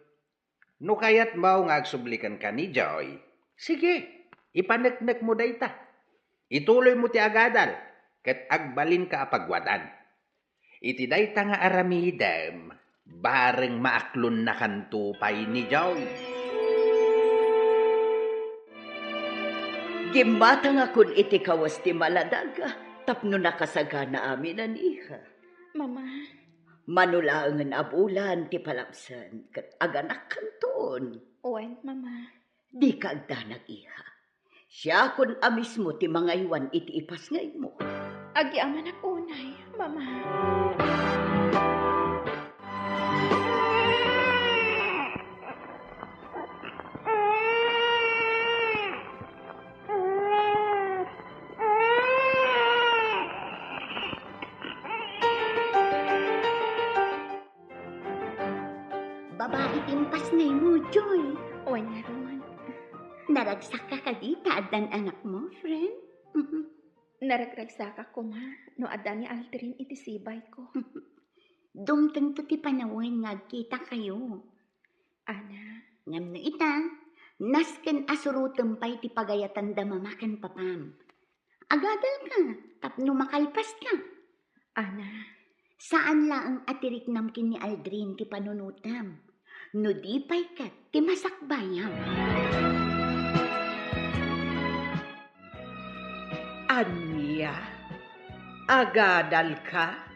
No kayatmo nga agsubli kenka ni Joy, sige, ipaneknekmo dayta. Ituloymo ti agadal, ket agbalinka a pagwadan. Iti dayta nga aramidem, bareng maaklonnakanto pay ni Joy. Gimmatangakon iti kawes ti maladag tapno nakasagana aminen, iha. Mama. Mano laengen a bulan ti palabsen ket aganakkanton. Wen, Mama. Dika agdanag, iha. Siakon a mismo ti mangaywan iti ipasngaymo. Agyamanak unay, Mama. Babai ti impasngaymo, Joy. Wen ngarud. Naragsakka kadi ta addan anakmo, friend? Naragragsakak koma no adda ni Aldrin iti sibayko. Dumtengto ti panawen nga agkitakayo. Ana. Ngem no ita, nasken a surotem pay ti pagayatanda mama ken papam. Agadalka tapno makalpaska. Ana. Saan laeng a tiriknam ken ni Aldrin ti panunotam. No di pay ket ti masakbayam. Ania? Agadalka?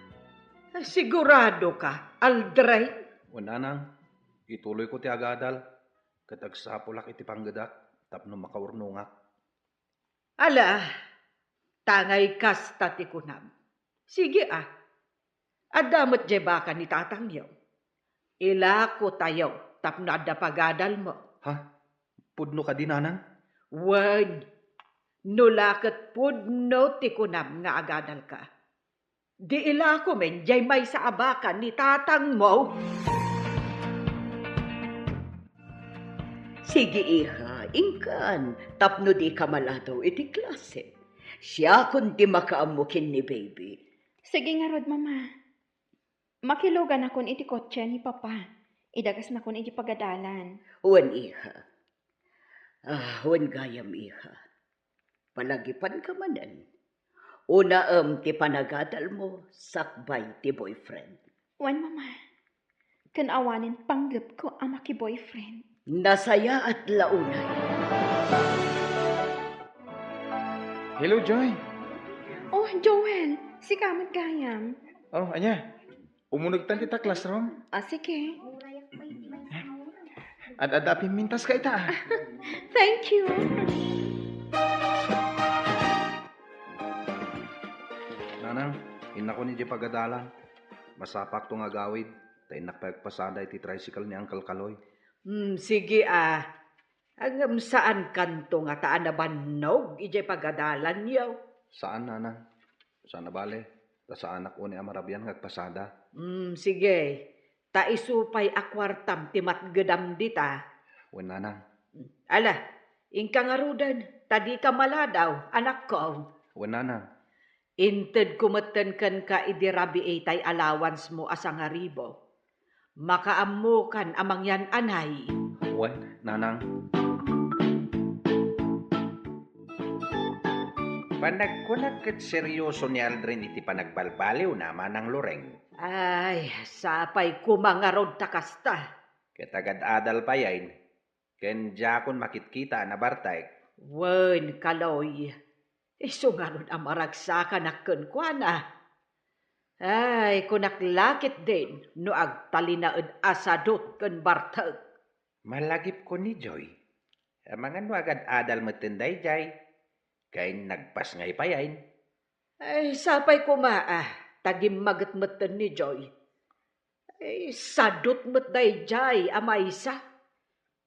Siguradoka, Aldrin? Wen, nanang, ituloyko ti agadal, ket agsapulak iti panggedak tapno makaurnongak. Ala, tangay kasta ti kunam. Sige a. Adda met diay baka ni tatangyo. Ilakotayo tapno adda pagadalmo. Ha? Pudno kadi, nanang? Wen, no la ket pudno ti kunam nga agadalka. Di ilakomen diay maysa a baka ni tatangmo. Sige, iha, inkan, tapno dika maladaw iti klase. Siakon ti makaammo ken ni baby. Sige ngarud, Mama. Makiluganakon iti kotse ni Papa. Idagasnakon iti pagadalan. Wen, iha. Ah, wen gayam, iha. Palagipanka manen. Unaem ti panagadalmo sakbay ti boyfriend. Wen, Mama. Ken awanen panggepko a maki-boyfriend. Nasayaat la unay. Hello, Joy. Oh, Joel. Sika met gayam. Oh, ania? Umunegtan dita classroom? Ah, sige. Ad-adda a pimmintaska ita, ah. Thank you. Nanang, innakon idiay pagadalan. Masapakto nga agawid, ta innak pay agpasada iti tricycle ni Uncle Kaloy. Hmm, sige, ah. Ngem saankanto ngata a nabannog idiay pagadalanyo? Saan, nanang. Saan a bale, ta saanak unay a marabian nga agpasada. Hmm, sige. Ta isu pay a kuartam ti matgedam dita. Wen, nanang. Ala, Inka ngaruden, ta dika maladaw, anakko. Wen, nanang. Intedko metten kenka idi rabii tay allowance-mo a sangaribu. Makaammokan a mangyan-anay. Wen, nanang. Panagkunak ket serioso ni Aldrin iti panagbalbaliwna, Manang Loreng. Ay, sapay koma ngarud ta kasta. Ket agad-adal payen, ken diakon makitkita a nabartek. Wen, Kaloy, isu ngarud a maragsakanak kenkuana. Ay, kunak la ketdin no agtalinaed a sadut ken bartek. Malagipko ni Joy. Amangan no agad-adal metten daydiay, ken nagpasngay payen. Ay, sapay koma a, ta gimmaget metten ni Joy. Ay, sadut met daydiay a maysa.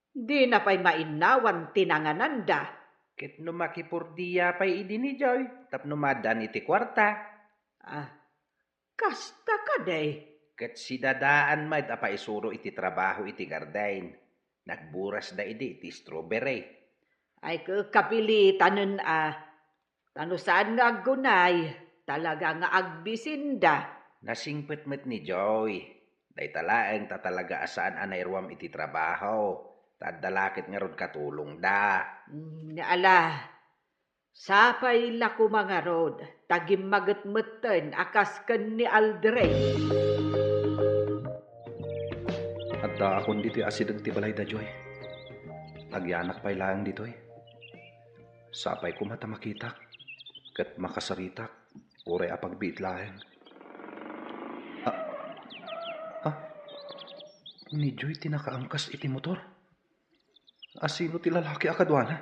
Dina pay mainnawan ti nangananda. Ket no makipordia pay idi ni Joy tapno maaddaan iti kuarta. Ah, kasta kadi? Ket sidadaan met a paisuro iti trabaho iti garden. Nagburasda idi iti strawberry. Ay, ke-, kapilitanen a. Ta no saan nga aggunay, talaga nga agbisinda. Nasingpet met ni Joy. Dayta laeng ta talaga a saan a nairuam iti trabaho. Ta adda la ket ngarud katulongda. Mm, ala, sapay la koma ngarud, ta gimmaget metten a kas ken ni Aldrin. Addaakon ditoy asideg ti balayda, Joy. Agyanak pay laeng ditoy. Sapay koma ta makitak ket makasaritak uray a pagbiit laeng. Ah, ah, ni Joy ti nakaangkas iti motor. Asino ti lalaki a kaduana?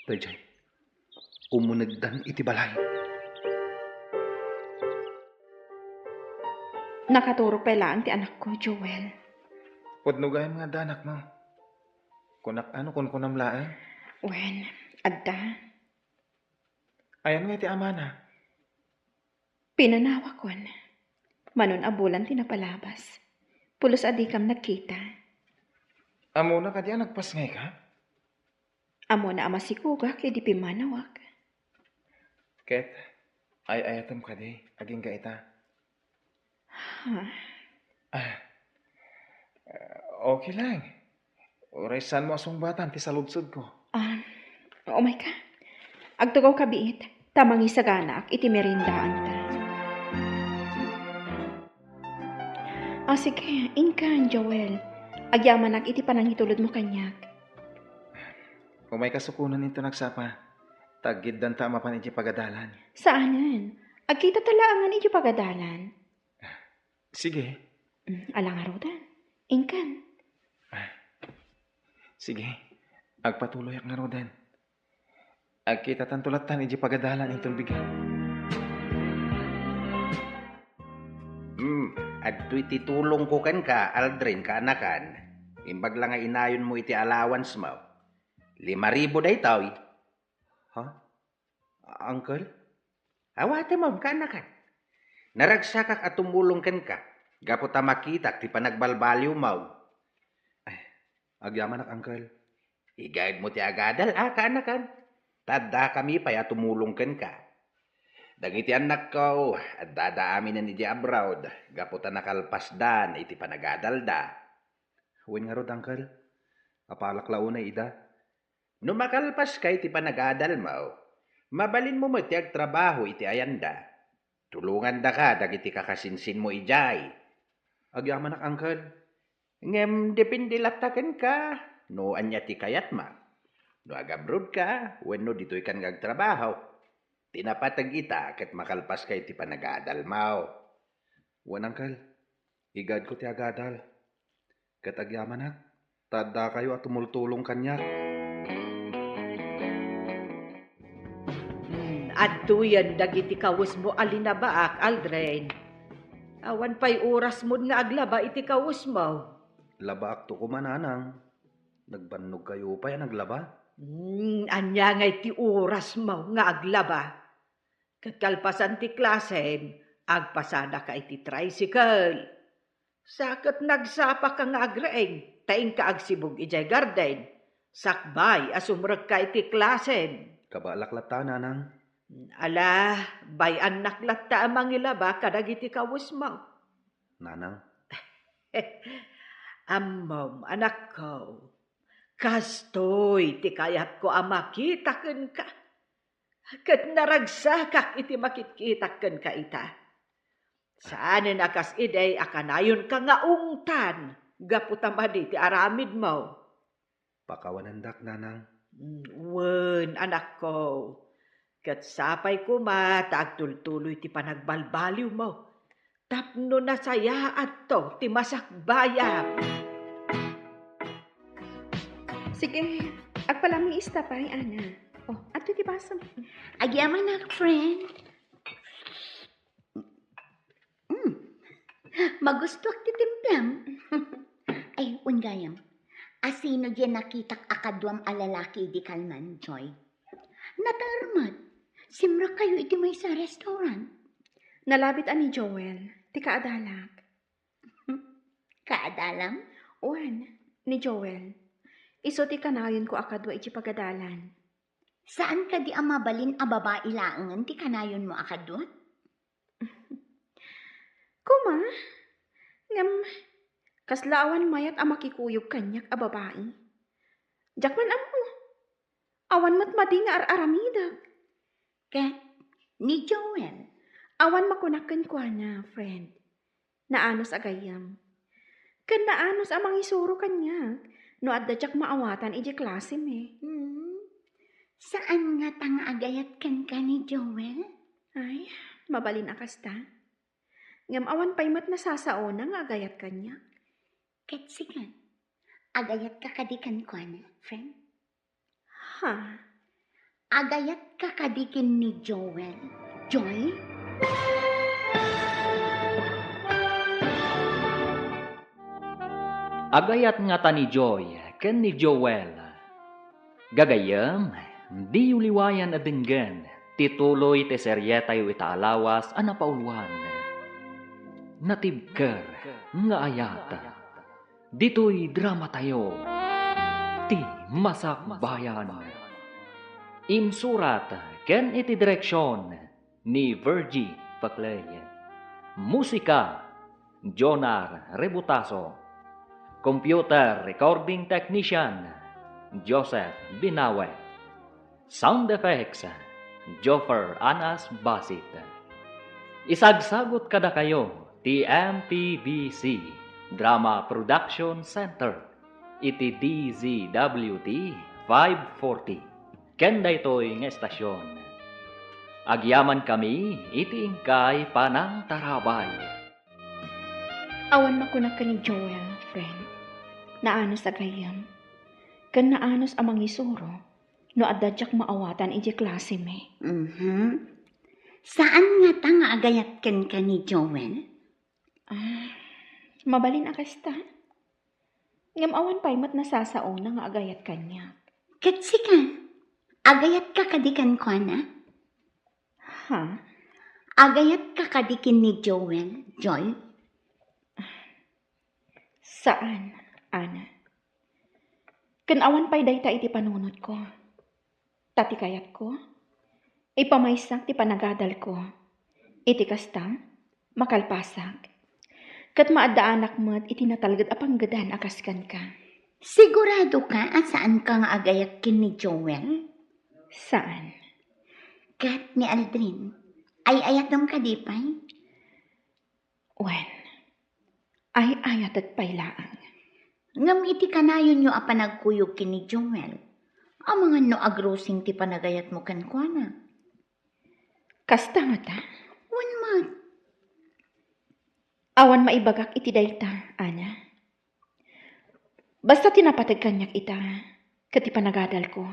Daydiay, umunegdan iti balay. Nakaturog pay laeng ti anakko, Joel. Pudno gayam nga adda anakmo. Kunak a no kunkunam laeng? Wen, adda. Ayan nga iti amana? Pinanawakon. Manon a bulan ti napalabas. Pulos a dikam nagkita. Ammona kadi a nagpasngayka? Ammona a masikogak idi pimmanawak. Ket, ay-ayatem kadi, agingga ita? Ha? Ah, okay lang. Uray saanmo a sungbatan ti saludsodko. Ah, umayka. Agtugawka biit, ta mangisaganaak iti meriendaanta. Ah, sige, inkan, Joel. Agyamanak iti panangitulodmo kaniak. Umayka sukonen inton agsapa, ta aggiddanta a mapan idiay pagadalan. Saanen. Agkitata laengen idiay pagadalan. Sige. Mm, ala ngaruden. Inkan. Ah, sige. Agpatuloyak ngaruden. Agkitatanto lattan idiay pagadalan inton bigat. Hmm, adtoy ti tulongko kenka, Aldrin, kaanakan. Imbag la nga inayonmo iti allowance-mo. Lima ribu daytoy. Ha? Uncle? Awatem, kaanakan. Naragsakak a tumulong kenka, gapu ta makitak ti panagbalbaliwmo. Ay, agyamanak, Uncle. Igaedmo ti agadal, a, kaanakan. Ta addakami pay a tumulong kenka. Dagiti annakko, addada aminen idiay abroad, gapu ta nakalpasdan iti panagadalda. Wen ngarud, Uncle. Apalak la unay ida. No makalpaska iti panagadalmo, mabalinmo met ti agtrabaho iti ayanda. Tulongandaka dagiti kakasinsinmo idiay. Agyamanak, Uncle. Ngem depende latta kenka no ania ti kayatmo. No agabrodka wenno ditoykan nga agtrabaho, ti napateg ita ket makalpaska iti panagadalmo. Wen, Uncle. Igaedko ti agadal. Ket agyamanak, ta addakayo a tumultulong kaniak. Hmm, adtoyen dagiti kawesmo a linabaak, Aldrin. Awan pay orasmon nga aglaba iti kawesmo. Labaakto koma, nanang. Nagbannogkayo pay a naglaba? Hmm, ania ngay ti orasmo nga aglaba? Ket kalpasan ti klasem, agpasadaka iti tricycle. Sa ket nagsapaka nga agreng, ta inka agsibug idiay garden. Sakbay a sumrekka iti klasem. Kabaelak latta, Nanang. Ala, bay-annak latta a mangilaba kadagiti kawesmo. Nanang. Ammom, anakko, kastoy ti kayatko a makita kenka. Ket naragsakak iti makitkitak kenka ita. Saanen a kas idi a kanayonka nga ungtan gapu ta madi ti aramidmo. Pakawanendak, Nanang. Mm, wen, anakko. Ket sapay koma ta agtultuloy ti panagbalbaliwmo tapno nasayaatto ti masakbayam. Sige, agpalamiista pay, Ana. Oh, adtoy ti basom. Agyamanak, friend. Mm. Magustuak ti timplam. Ay, wen gayam. Asino diay nakitak a kaduam a lalaki idi kalman, Joy? Nater met. Simrekkayo iti maysa a restaurant. Nalabit a ni Joel, ti kaadalak. Kaadalam? Wen, ni Joel. Isu ti kanayonko a kadua iti pagadalan. Saan kadi a mabalin a babai laengen ti kanayonmo a kadua? Koma, ngem kasla awan mayat a makikuyog kaniak a babai. Diak man ammo. Awan met madi nga ar-aramidek. Ket ni Joel? Awan makunak kenkuana, friend. Naanus a gayyem. Ken naanus a mangisuro kaniak no adda diak maawatan idiay klasem. Hmm. Saan ngata nga agayat kenka ni Joel? Ay, mabalin a kasta. Ngem awan pay met nasasaona nga agayat kaniak. Ket sika, agayatka kadi kenkuana, friend? Ha? Agayatka kadi ken ni Joel, Joy? Agayat ngata ni Joy ken ni Joel. Gagayyem, diyo liwayan a denggen ti tuloy ti serietayo ita a lawas a napauluan, Natibker nga Ayat. Ditoy dramatayo, ti Masakbayan. Insurat ken iti direksion ni Virgie Paclay. Musika, Jonar Rebutaso. Computer Recording Technician, Joseph Binawe. Sound effects, Joffer Anas Basit. Isagsagut kadakayo ti M P B C Drama Production Center iti D Z W T five forty ken daytoy nga estasion. Agyamankami iti inkay panangtarabay. Awan makunak ken ni Joel, friend. Naanus a gayyem. Ken naanus a mangisuro no adda diak maawatan idiay klasem. Mhm. Saan ngata nga agayat kenka ni Joel? Ah, mabalin a kasta. Ngem awan pay met nasasaona nga agayat kaniak. Ket sika, agayatka kadi kenkuana? Ha? Agayatka kadi ken ni Joel, Joy? Saan, Ana. Ken awan pay dayta iti panunotko. Ta ti kayatko, ipamaysak ti panagadalko. Iti kasta, makalpasak. Ket maaddaanak met iti natalged a panggedan a kas kenka. Siguradoka a saanka nga agayat ken ni Joel? Saan. Ket ni Aldrin, ay-ayatem kadi pay? Wen, ay-ayatek pay laeng. Ngem iti kanayonyo a panagkuyog ken ni Joel, amangan no agrusing ti panagayatmo kenkuana. Kasta ngata? Wen met. Awan maibagak iti dayta, Ana. Basta ti napateg kaniak ita, ket ti panagadalko.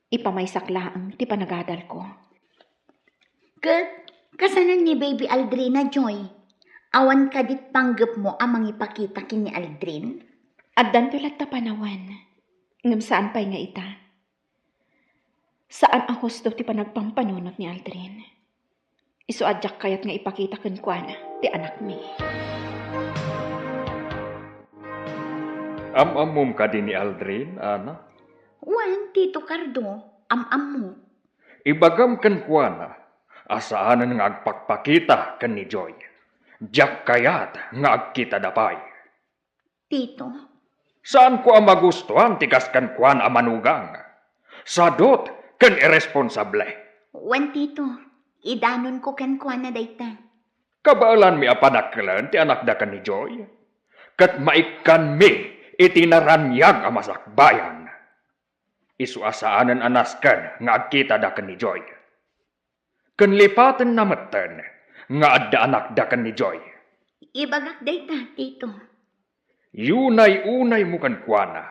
Ipamaysak laeng ti panagadalko. Ket, kasanon ni Baby Aldrin a, Joy? Awan kadit panggepmo a mangipakita ken ni Aldrin? Addanto latta panawen, ngem saan pay nga ita. Saan a husto ti panagpampanunot ni Aldrin. Isu a diak kayat nga ipakita kenkuana ti anakmi. Am-ammom kadi ni Aldrin, Ana? Tito Cardo, am-ammok. Ibagam kenkuana a saanen nga agpakpakita ken ni Joy. Diak kayat nga agkitada pay. Tito? Saanko a magustuan ti kas kenkuana a manugang. Sadot ken irresponsable. Wen, Tito, idanonko kenkuana dayta. Kabaelanmi a panakkelen ti anakda ken ni Joy, ket maikkanmi iti naraniag a masakbayan. Isu a saanen a nasken nga agkitada ken ni Joy. Ken lipatenna metten nga adda anakda ken ni Joy. Ibagak dayta, Tito. Yunay-unaymo kenkuana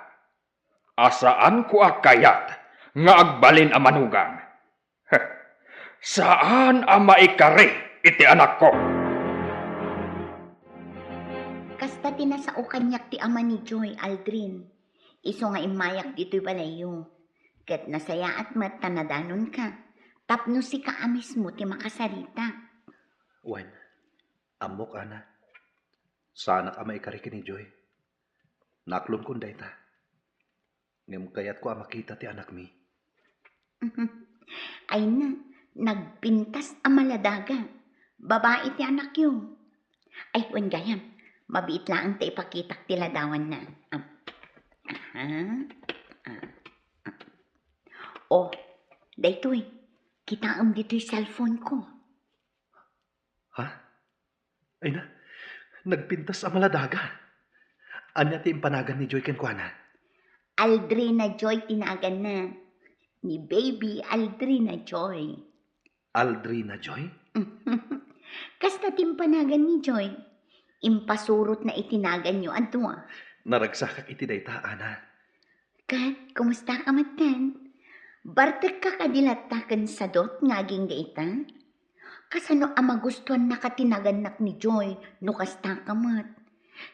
a saanko a kayat nga agbalin a manugang. Saan a maikari iti anakko. Kasta ti nasao kaniak ti ama ni Joy, Aldrin. Isu nga immayak ditoy balayyo. Ket nasayaat met ta nadanonka, tapno sika a mismo ti makasarita. Wen, ammok, Ana. Saanak a maikari ken ni Joy. Naklongkon dayta. Ngem kayatko a makita ti anakmi. Ay na, nagpintas a maladaga. Babai ti anakyo. Ay, wen gayam, mabiit laeng ta ipakitak ti ladawanna. Ah. Aha. Ah. Ah. Oh, daytoy, kitaem ditoy cellphone ko. Ha? Ay na, nagpintas a maladaga. Ania ti impanagan ni Joy kenkuana? Aldrina Joy ti naganna. Ni Baby Aldrina Joy. Aldrina Joy? Kasta ti impanagan ni Joy. Impasurotna iti naganyo a dua. Naragsakak iti dayta, Ana. Ket, kumusta ka metten? Bartekka kadi latta ken sadot nga agingga ita? Kasano a magustuannaka ti nagannak ni Joy no kasta ka met?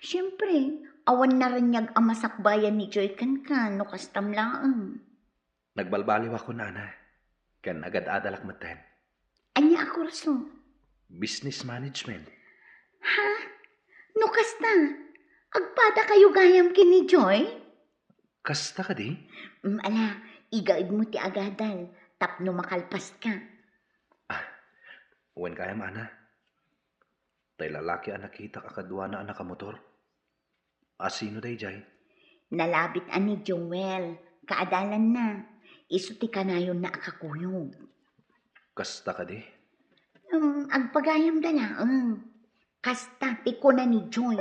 Siempre, awan naraniag a masakbayan ni Joy kenka no kastam laeng. Nagbalbaliwakon, Ana, ken agad-adalak metten. Ania a kurso? Business management. Ha? No kasta, agpadakayo gayam ken ni Joy? Kasta kadi? Mm, ala, igaedmo ti agadal tapno makalpaska. Ah, wen gayam, Ana. Tay lalaki a nakitak a kaduana a nakamotor. A sino daydiay? Nalabit a ni Joel, kaadalanna. Isu ti kanayonna a kakuyog. Kasta kadi? Hmm, agpagayamda laeng. Kasta ti kuna ni Joy.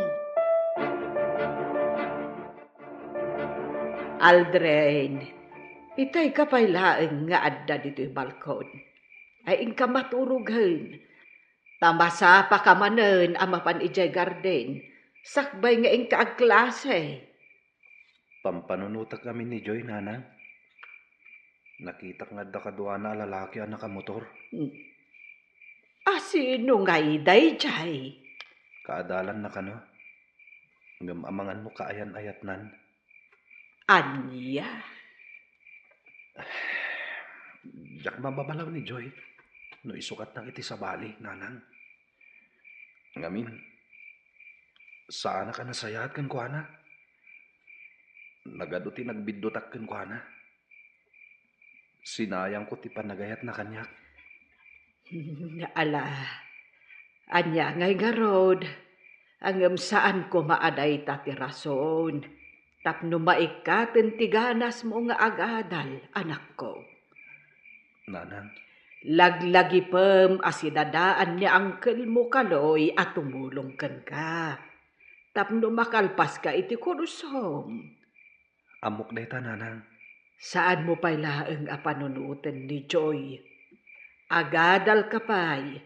Aldrin, itay ka pay laeng nga adda ditoy balkon. Ay inka maturogen. Ta masapaka manen a mapan idiay garden, sakbay nga inka agklase. Pampanunotek ngamin ni Joy, Nanang. Nakitak nga adda kaduana a lalaki a nakamotor. Hmm. A sino ngay daydiay? Kaadalanna kano. Ngem amangan no kaayan-ayatnan. Ania? Diak mababalaw ni Joy no isukatnak iti sabali, Nanang. Ngamin, saanak a nasayaat kenkuana. Nagadu ti nagbiddutak kenkuana. Sinayangko ti panagayatna kaniak. Ala, ania ngay ngarud? Ngem saan koma a dayta ti rason tapno maikkaten ti ganasmo nga agadal, anakko. Nanang. Laglagipem a sidadaan ni angkelmo Kaloy a tumulong kenka tapno makalpaska iti kursom. Ammok dayta, Nanang. Saanmo pay laeng a panunoten ni Joy. Agadalka pay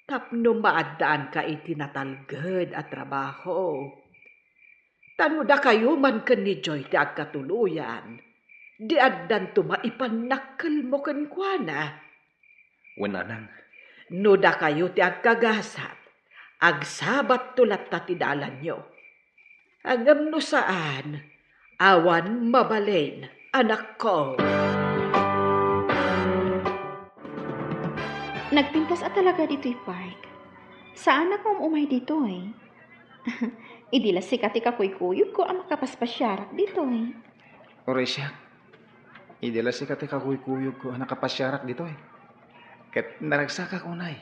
tapno maaddaanka iti natalged a trabaho. Ta no dakayo man ken ni Joy ti agkatuloyan, di addanto maipannakkelmo kenkuana. Wen, Nanang. No dakayo ti agkagasat, agsabatto latta ti dalanyo. Ngem no saan, awan mabalin, anakko. Nagpintas a talaga ditoy park. Saanak nga um-umay ditoy. Idi la sika ti kakuykuyogko a makapaspasiarak ditoy. Uray siak. Idi la sika ti kakuykuyogko a nakapasiarak ditoy. Ket naragsakak unay.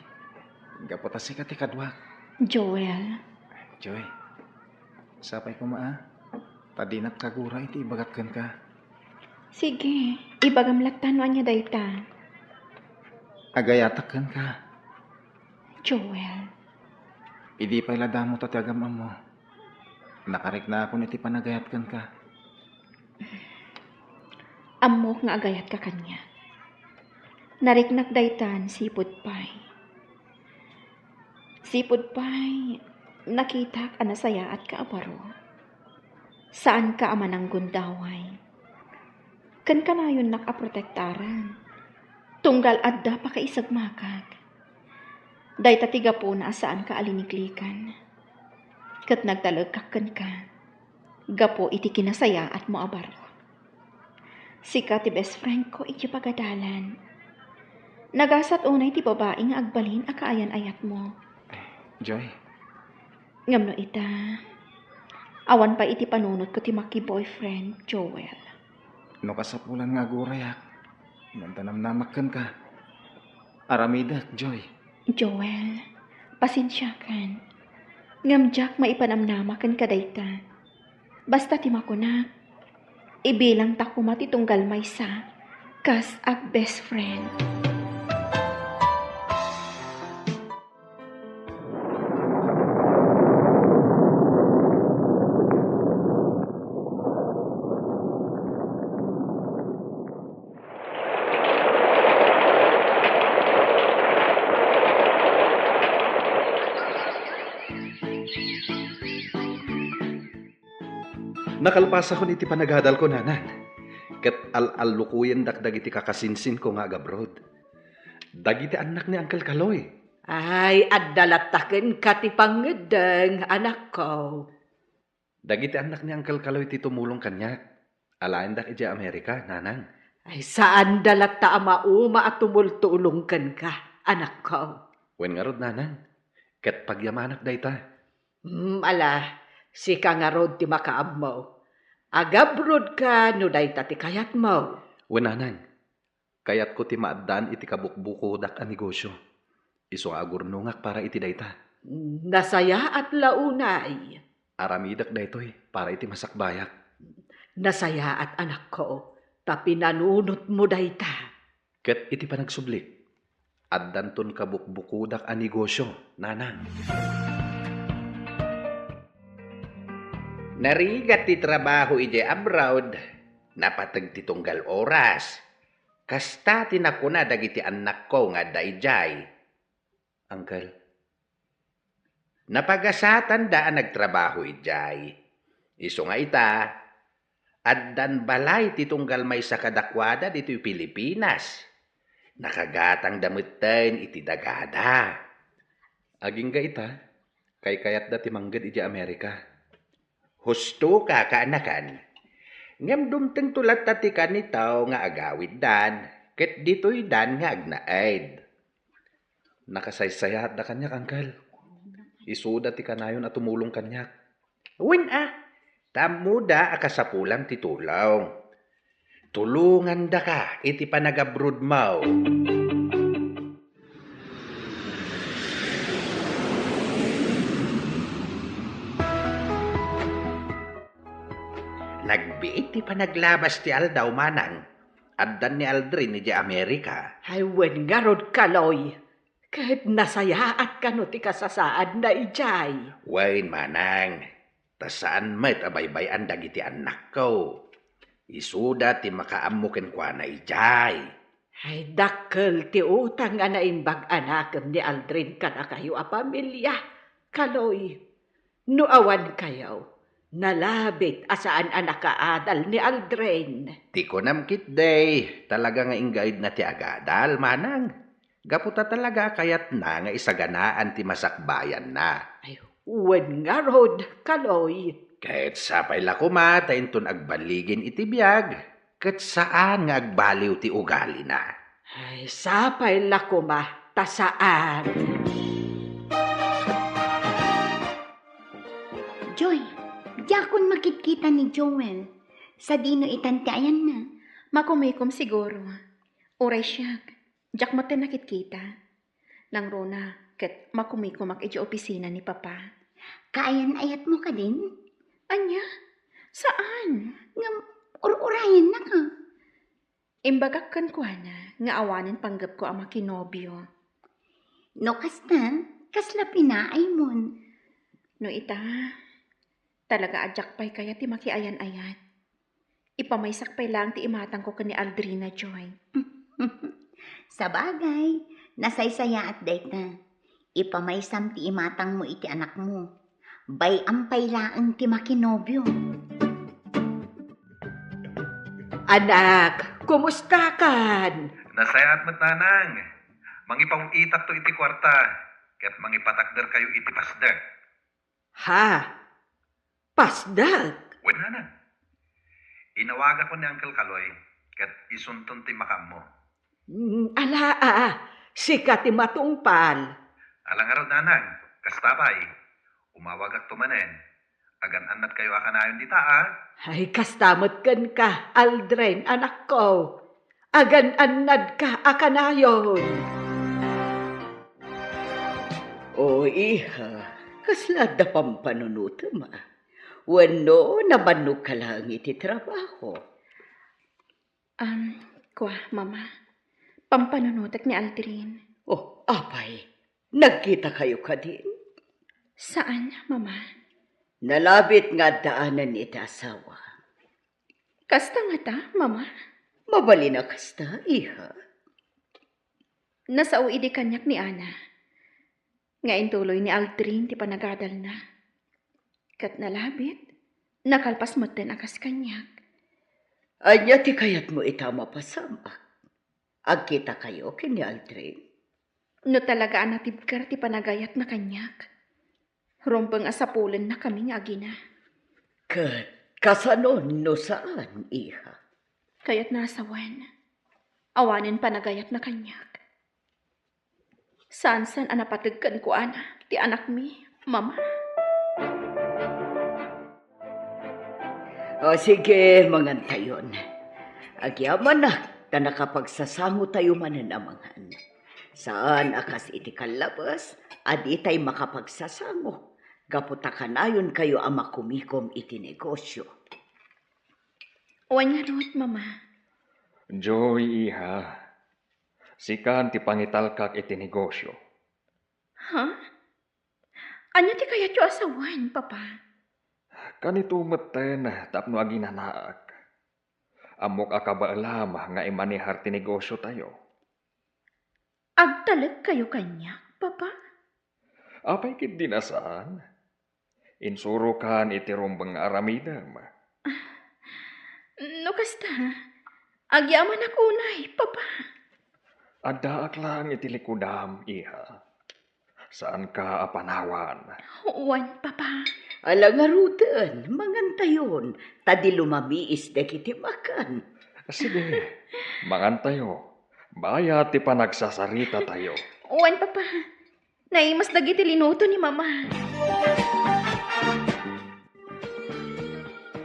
Gapu ta sika ti kaduak. Joel. Joy, sapay koma a. Ta dinak kagura iti ibagak kenka. Sige, ibagam latta no ania dayta. Agayatak kenka. Joel. Idi pay la damo ta ti agam-ammo, nakariknakon iti panagayat kenka. Ammok nga agayatka kaniak. Nariknak daytan sipud pay. Sipud pay, nakitak a nasayaatka a baro. Saanka a mananggundaway. Ken kanayonnak a protektaran. Tunggal adda pakaisagmakak. Dayta ti gapuna a saanka a liniklikan. Ket nagtalekak kenka. Gapu iti kinasayaatmo a baro. Sika ti best friend ko iti pagadalan. Nagasat unay ti babai nga agbalin a kaayan-ayatmo. Joy. Ngem no ita, awan pay iti panunotko ti maki-boyfriend, Joel. No kasapulan nga agurayak, ngem ta namnamak kenka. Aramidek, Joy. Joel, pasensiakan. Ngem diak maipanamnama kenka dayta. Basta ti makunak, ibilangta koma ti tunggal maysa kas ag-best friend. Nakalpasakon iti panagadalko, Nanang, ket al-allukoyendak dagiti kakasinsinko nga agabroad. Dagiti annak ni Uncle Kaloy. Ay, adda latta kenka ti pangngeddeng, anakko. Dagiti annak ni Uncle Kaloy ti tumulong kaniak. Alaendak idiay Amerika, Nanang. Ay, saanda latta a mauma a tumultulong kenka, anakko. Wen ngarud, Nanang. Ket pagyamanak dayta. Hmm, ala, sika ngarud ti makaammo. Agabrodka no dayta ti kayatmo. Wen, Nanang. Kayatko ti maaddaan iti kabukbukodak a negosio. Isu nga agurnongak para iti dayta. Nasayaat la unay. Aramidek daytoy para iti masakbayak. Nasayaat, anakko, ta pinanunotmo dayta. Ket iti panagsublik, addanton kabukbukodak a negosio, Nanang. Narigat ti trabaho idiay abroad, napateg ti tunggal oras. Kasta ti nakuna dagiti annakko nga adda idiay. Uncle. Napagasatanda a nagtrabaho idiay. Isu nga ita, addan balay ti tunggal maysa kadakuada ditoy Pilipinas. Nakagatangda metten iti dagada. Agingga ita, kaykayatda ti mangged idiay Amerika. Husto ka, kaanakan. Ngem dumtengto latta ti kanitaw nga agawiddan, ket ditoydan nga agnaed. Nakasaysayaatda kaniak, Uncle. Isuda ti kanayon a tumulong kaniak. Wen a, ta ammoda a kasapulan ti tulong. Tulongandaka iti panagabrodmo. Nagbiit ti panaglabas ti aldaw, Manang. Addan ni Aldrin idiay Amerika. Ay, wen ngarud, Kaloy. Ket nasayaat kano ti kasasaadna idiay? Wen, Manang. Ta saan met a baybay-an dagiti annakko. Isuda ti makaammo kenkuana idiay. Ay, dakkel ti utang a naimbag a nakem ni Aldrin kadakayo a pamilia, Kaloy. No awan kayo, nalabit a saan a nakaadal ni Aldrin. Ti kunam ketdi, talaga nga inggaidna ti agadal, Manang. Gapu ta talaga a kayatna nga isaganaan ti masakbayanna. Ay, wen ngarud, Kaloy. Ket sapay la koma ta inton agballigin iti biag, ket saan nga agbaliw ti ugalina. Ay, sapay la koma ta saan. Joy, diakon makitkita ni Joel. Sadino itan ti ayanna? Makumikom siguro. Uray siak, diak met nakitkita. Nangruna ket makumikomak idiay opisina ni Papa. Kaayan-ayatmo kadin? Ania? Saan? Ngem ur-urayennaka. Imbagak kenkuana nga awanen panggepko a makinobio. No kasta, kasla pinaaymon? No ita, talaga a diak pay kayat ti makiayan-ayat. Ipamaysak pay laeng ti imatangko ken ni Aldrin a Joy. Sabagay, nasaysayaat dayta. Ipamaysam ti imatangmo iti anakmo. Bay-am pay laeng ti makinobio. Anak, kumustakan? Nasayaat met, Nanang. Mangipaw-itakto iti kuarta, ket mangipatakderkayo iti pasdek. Ha? Pasdek? Wen, Nanang. Inawagakon ni Uncle Kaloy, ket isunton ti makaammo. Mm, ala, a, sika ti matungpal. Ala ngarud, Nanang, kasta pay. Umawagakto manen. Agan-annadkayo a kanayon dita, a? Ay, kasta met kenka, Aldrin, anakko. Agan-annadka a kanayon. O, iha, kasla adda pampanunotem, a? Wenno nabannogka laeng iti trabaho? Um, kua, Mama. Pampanunotek ni Aldrin. Oh, apay, nagkitakayo kadin? Saan, Mama. Nalabit nga addaanen iti asawa. Kasta ngata, Mama? Mabalin a kasta, iha. Nasao idi kaniak ni Ana nga intuloy ni Aldrin ti panagadalna. Ket nalabit, nakalpas metten a kas kaniak. Ania ti kayatmo ita a mapasamak? Agkitakayo ken ni Aldrin? No talaga a natibker ti panagayatna kaniak, rumbeng a sapulennakami nga agina. Ket kasano no saan, iha? Kayatna a sawen, awanen panagayatna kaniak. Saan-saan a napateg kenkuana ti anakmi, Mama. O, sige, mangantayon. Agyamanak ta nakapagsasangotayo manen a mangan. Saan a kas iti kallabes a ditay makapagsasango gapu ta kanayonkayo a makumikom iti negosio. Wen ngarud, Mama. Joy, iha, sikan ti pangitalkak iti negosio. Ha? Ania ti kayatyo a sawen, Papa? Kanito metten tapno aginanaak. Ammok a kabaelam nga imanehar ti negosiotayo. Agtalekkayo kaniak, Papa? Apay ketdi a saan? Insurokan iti rumbeng nga aramidem. No kasta, agyamanak unay, Papa. Addaak laeng iti likudam, iha. Saanka a panawan. Wen, Papa. Ala ngaruden, mangantayon, ta di lumamiis dagiti makan. Sige, mangantayo. Bayat ti panagsasaritatayo. Wen, Papa. Naimas dagiti linuto ni Mama.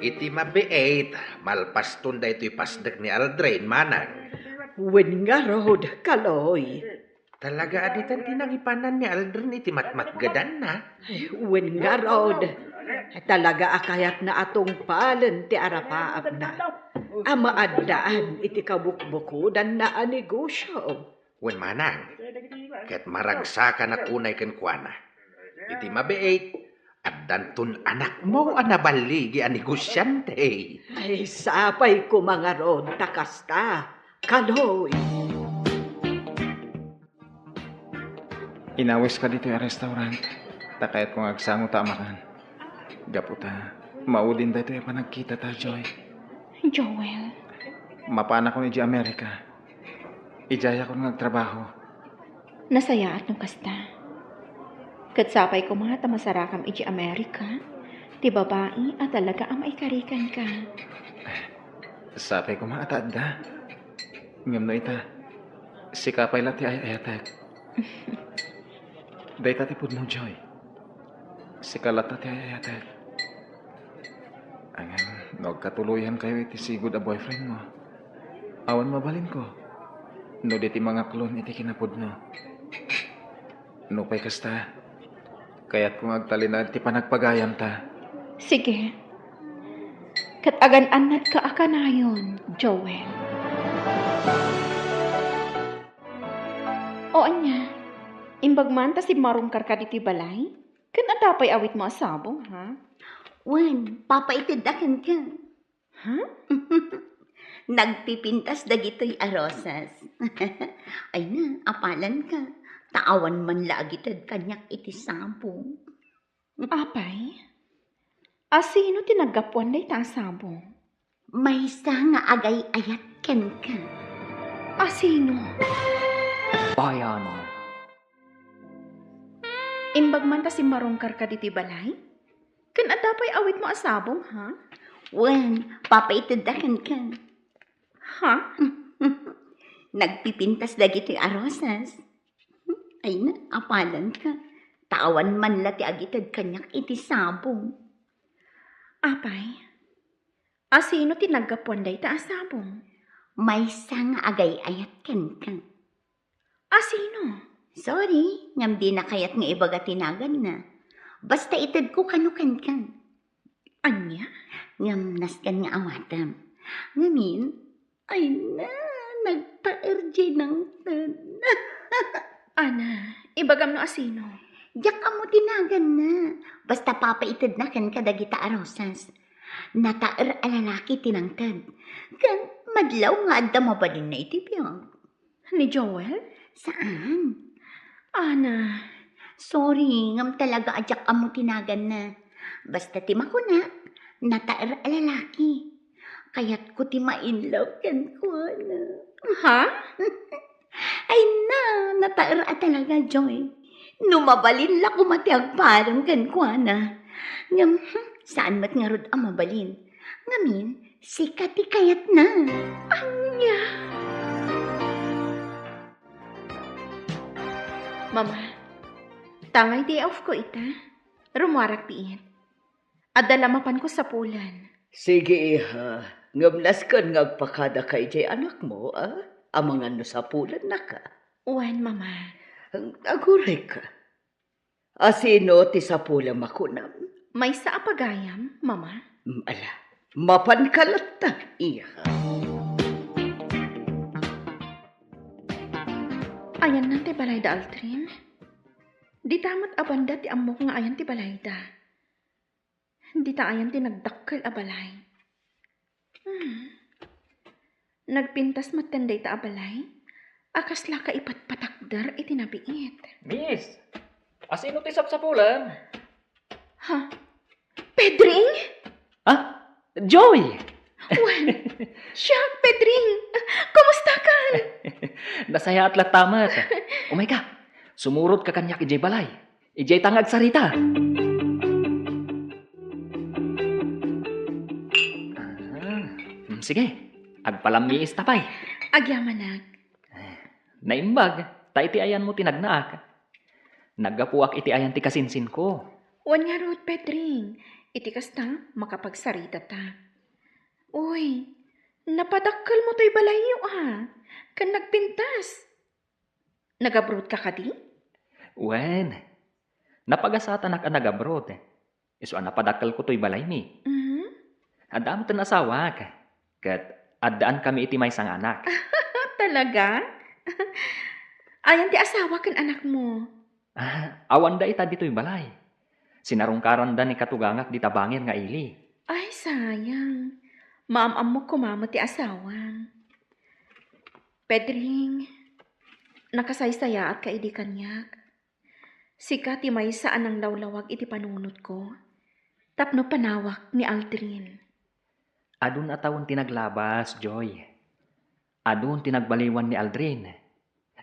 Iti mabiit, malpaston daytoy pasdek ni Aldrin, manang. Wen ngarud, Kaloy. Talaga a ditan ti nangipanan ni Aldrin iti matmatgedanna. Ay, wen ngarud. Talaga a kayatna a tungpalen ti arapaapna a maaddaan iti kabukbukodanna a negosio. Wen manang, ket maragsakanak unay kenkuana. Iti mabiit, addanton anakmo a naballigi a negosiante. Ay, sapay koma ngarud ta kasta, Kaloy. Inawiska ditoy a restaurant, ta kayatko nga agsangota a makan. Gapu ta, maudin daytoy a panagkitata, Joy. Joel. Mapanakon idiay Amerika. Idiayakon nga agtrabaho. Nasayaat no kasta. Ket sapay koma ta masarakam idiay Amerika ti babai a talaga a maikari kenka. Sapay koma a ta adda. Ngem no ita, sika pay la ti ay-ayatek. Dayta ti pudno, Joy. Sika latta ti ay-ayatek. Ngem no agkatuloyankayo iti sigud a boyfriendmo, Awan mabalinko no di ti mangaklon iti kinapudno. Nupay kasta, kayatko nga agtalinaed ti panagpagayamta. Sige. Ket agan-annadka a kanayon, Joel. O ania, imbag man ta simmarungkarka ditoy balay? Ken adda pay awitmo a sabong, ha? Wen, papaitedda kenka. Ha? Nagpipintas dagitoy a rosas. Ay na, apalanka. Ta awan man la agited kaniak iti sabong. Apay? Asino ti naggapuan dayta a sabong? Maysa nga agay-ayat kenka. Asino? Bayanan. Imbag man ta simmarungkarka ditoy balay? Ken adda pay awitmo a sabong, ha? Wen, papaitedda kenka. Ha? Nagpipintas dagitoy a rosas. Ay na, apalanka. Ta awan man la ti agited kaniak iti sabong. Apay, asino ti naggapuan dayta a sabong? Maysa nga agay-ayat kenka. Asino? Sorry, ngem dina kayat nga ibaga ti naganna. Basta itedko kano kenka. Ania? Ngem nasken nga awatem. Ngamin, ay na, nagtaer diay nangted. Ana, ibagam no asino? Diak ammo ti naganna. Basta papaitedna kenka dagita a rosas. Nataer a lalaki ti nangted. Ken madlaw nga adda mabalinna iti biag. Ni Joel? Saan? Ana. Sorry, ngem talaga a diak ammo ti naganna. Basta ti makunak, nataer a lalaki. Kayatko ti ma-in love kenkuana. Ha? Ay na, nataer a talaga, Joy. No mabalin la koma ti agparang kenkuana. Ngem, hmm, saan met ngarud a mabalin. Ngamin, sika ti kayatna. Ania? Mama, tangay day off ko ita. Rummuarak biit. Adda la mapanko sapulen. Sige, iha. Ngem nasken nga agpakadaka idiay anakmo, a? Amangan no sapulennaka. Wen, Mama. Agurayka. Asino ti sapulem a kunam? Maysa a pagayam, Mama. Mm, ala, mapanka latta, iha. Ayanna ti balayda, Aldrin? Dita met a banda ti ammok nga ayan ti balayda. Dita ayan ti nagdakkel a balay. Hmm. Nagpintas metten dayta a balay a kasla kaipatpatakder iti nabiit. Miss, asino ti sapsapulem? Ha? Pedring? Ha? Joy! Wen, siak, Pedring. Kumustakan? Nasayaat latta met. Umayka, sumurotka kaniak idiay balay. Idiay ta nga agsarita. Ah, mm, sige. Agpalammiista pay. Agyamanak. Naimbag, ta iti ayanmo ti nagnaak. Naggapuak iti ayan ti kasinsinko. Wen ngarud, Pedring. Iti kasta, makapagsaritata. Uy, napadakkelmo toy balayyo, a? Ken nagpintas. Nag-abroad ka kadi? Wen, napagasatanak a nag-abroad. Isu a napadakkelko toy balaymi. Mhm. Adda metten asawak, ket addaan kami iti maysa nga anak. Talaga? Ayan ti asawa ken anakmo? Ah, awanda ita ditoy balay. Sinarungkaranda ni katugangak dita bangir nga ili. Ay, sayang. Maam-ammok koma met ti asawam. Pedring, nakasaysayaatka idi kaniak. Sika ti maysa a nanglawlawag iti panunotko tapno panawak ni Aldrin. Adun a tawen ti naglabas, Joy. Adun ti nagbaliwan ni Aldrin.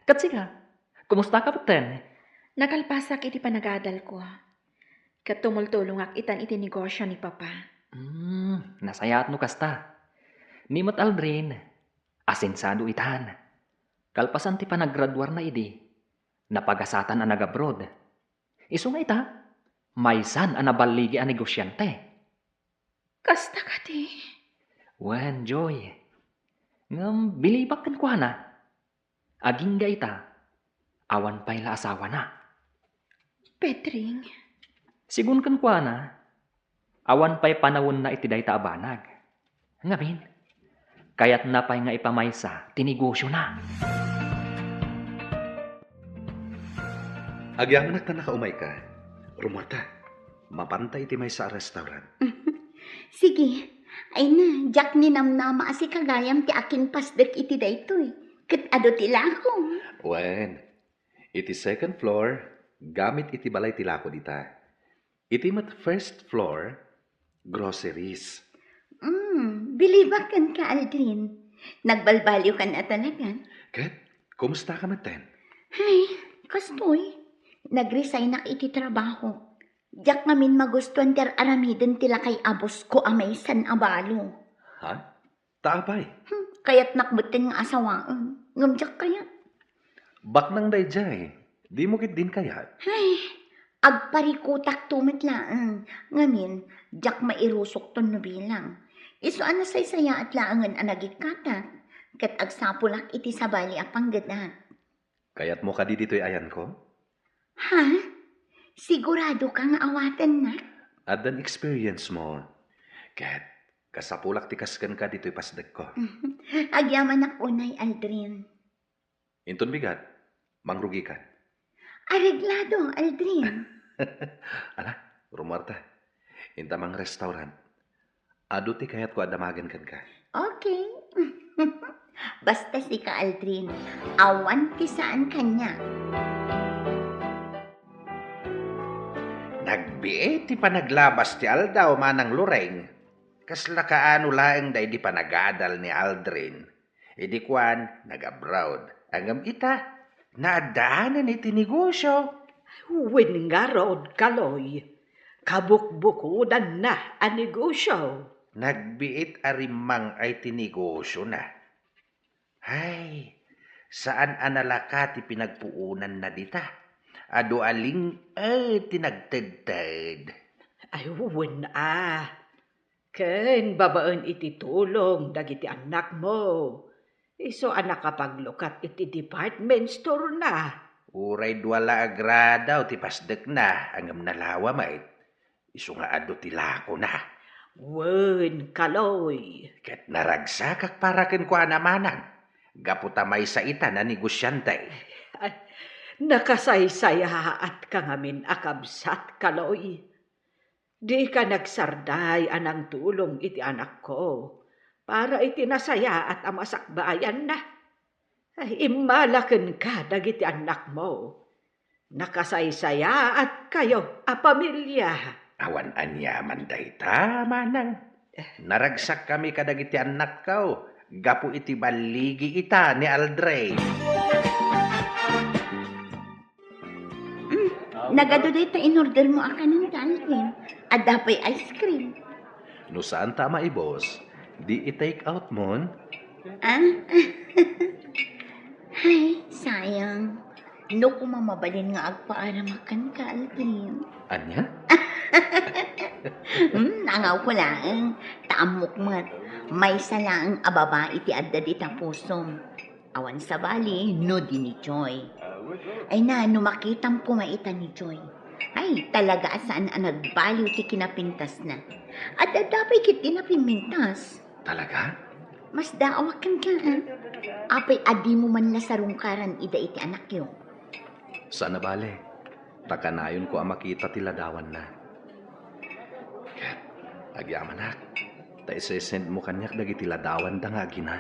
Ket sika, kumusta ka metten? Nakalpasak iti panagadalko. Ket tumultulongak itan iti negosio ni Papa. Hmm, nasayaat no kasta. Ni met Aldrin, asensado itan. Kalpasan ti panagraduarna idi, napagasatan a nag-abroad. Isu nga ita, maysan a naballigi a negosiante. Kasta kadi? Wen, Joy. Ngem bilibak kenkuana, agingga ita, awan pay la asawana. Petring. Sigun kenkuana, awan pay panawenna iti dayta a banag. Ngamin, kayatna pay nga ipamaysa ti negosiona. Agyamanak ta nakaumayka. Rumuarta, mapanta iti maysa a restaurant. Sige. Ay na, diak ninamnama a sika gayam ti akinpasdek iti daytoy. Ket adu ti lako. Wen, iti second floor, gamit iti balay ti lako dita. Iti met first floor, groceries. Mm, bilibak kenka, Aldrin. Nagbalbaliwkan a talaga. Ket, kumustaka metten? Ay, kastoy. Nagresignak iti trabaho. Diak ngamin magustuan ti ar-aramiden ti lakay a boss ko a maysan a balo. Ha? Ta apay? Hmm, kayatnak metten nga asawaen. Ngem diak kayat. Baknang daydiay. Dimo ketdin kayat? Ay, agparikutakto met laeng. Ngamin, diak mairusokton no bilang. Isu a nasaysayaat laengen a nagikkatak, ket agsapulak iti sabali a panggedak. Kayatmo kadi ditoy ayanko? Ha? Siguradoka nga awatennak? Addan experience mo. Ket kasapulak ti kas kenka ditoy pasdekko. Agyamanak unay, Aldrin. Inton bigat, mangrugikan. Areglado, Aldrin. Ala, rumuarta. Inta mangrestaurant. Adu ti kayatko a damagen kenka. Okay. Basta sika, Aldrin, awan ti saan kaniak. Nagbiit ti panaglabas ti aldaw, Manang Loreng. Kasla kaano laeng daydi panagadal ni Aldrin. Idi kuan, nag-abroad. Ngem ita, naaddaanen iti negosyo. Wen ngarud, Kaloy, kabukbukodanna a negosyo. Nagbiit a rimmang-ay ti negosyona. Ay, saan a nalaka ti pinagpuonanna dita. Adu a ling-, eh, ti nagtedted. Ay, wen a. Ken babaen iti tulong dagiti annakmo, isu a nakapaglukat iti department store-na. Uray dua la a gradaw ti pasdekna, ngem nalawa met. Isu nga adu ti lakona. Wen, Kaloy. Ket naragsakak para kenkuana, Manang, gapu ta maysa ita a negosiante. Ay, nakasaysayaatka ngamin a kabsat, Kaloy. Dika nagsarday a nangtulong iti anakko para iti nasayaat a masakbayanna. Ay, immala kenka dagiti annakmo. Nakasaysayaatka a pamilia. Awan aniaman dayta, Manang. Naragsakkami kadagiti annakko gapu iti balligi ita ni Aldrin. Mm, nagadu dayta in-ordermo a kanen, Aldrin. Adda pay ice cream. No saanta a maibus, di i-take out mon? Ah? Ay, sayang. No koma mabalin nga agpaaram kenka, Aldrin. Ania? Hmm, angawko laeng. Ta ammok met, maysa laeng a babai ti adda dita pusom. Awan sabali no di ni Joy. Ay na, no makitam koma ita ni Joy. Ay, talaga a saan a nagbaliw ti kinapintasna. Adda pay ketdi napimmintas. Talaga? Masdaawak kenka, ah. Apay a dimo man la sarungkaran ida iti anakyo? Saan a bale, ta kanayonko a makita ti ladawanna. Ket agyamanak, ta ise-send mo kaniak dagiti ladawanda nga agina.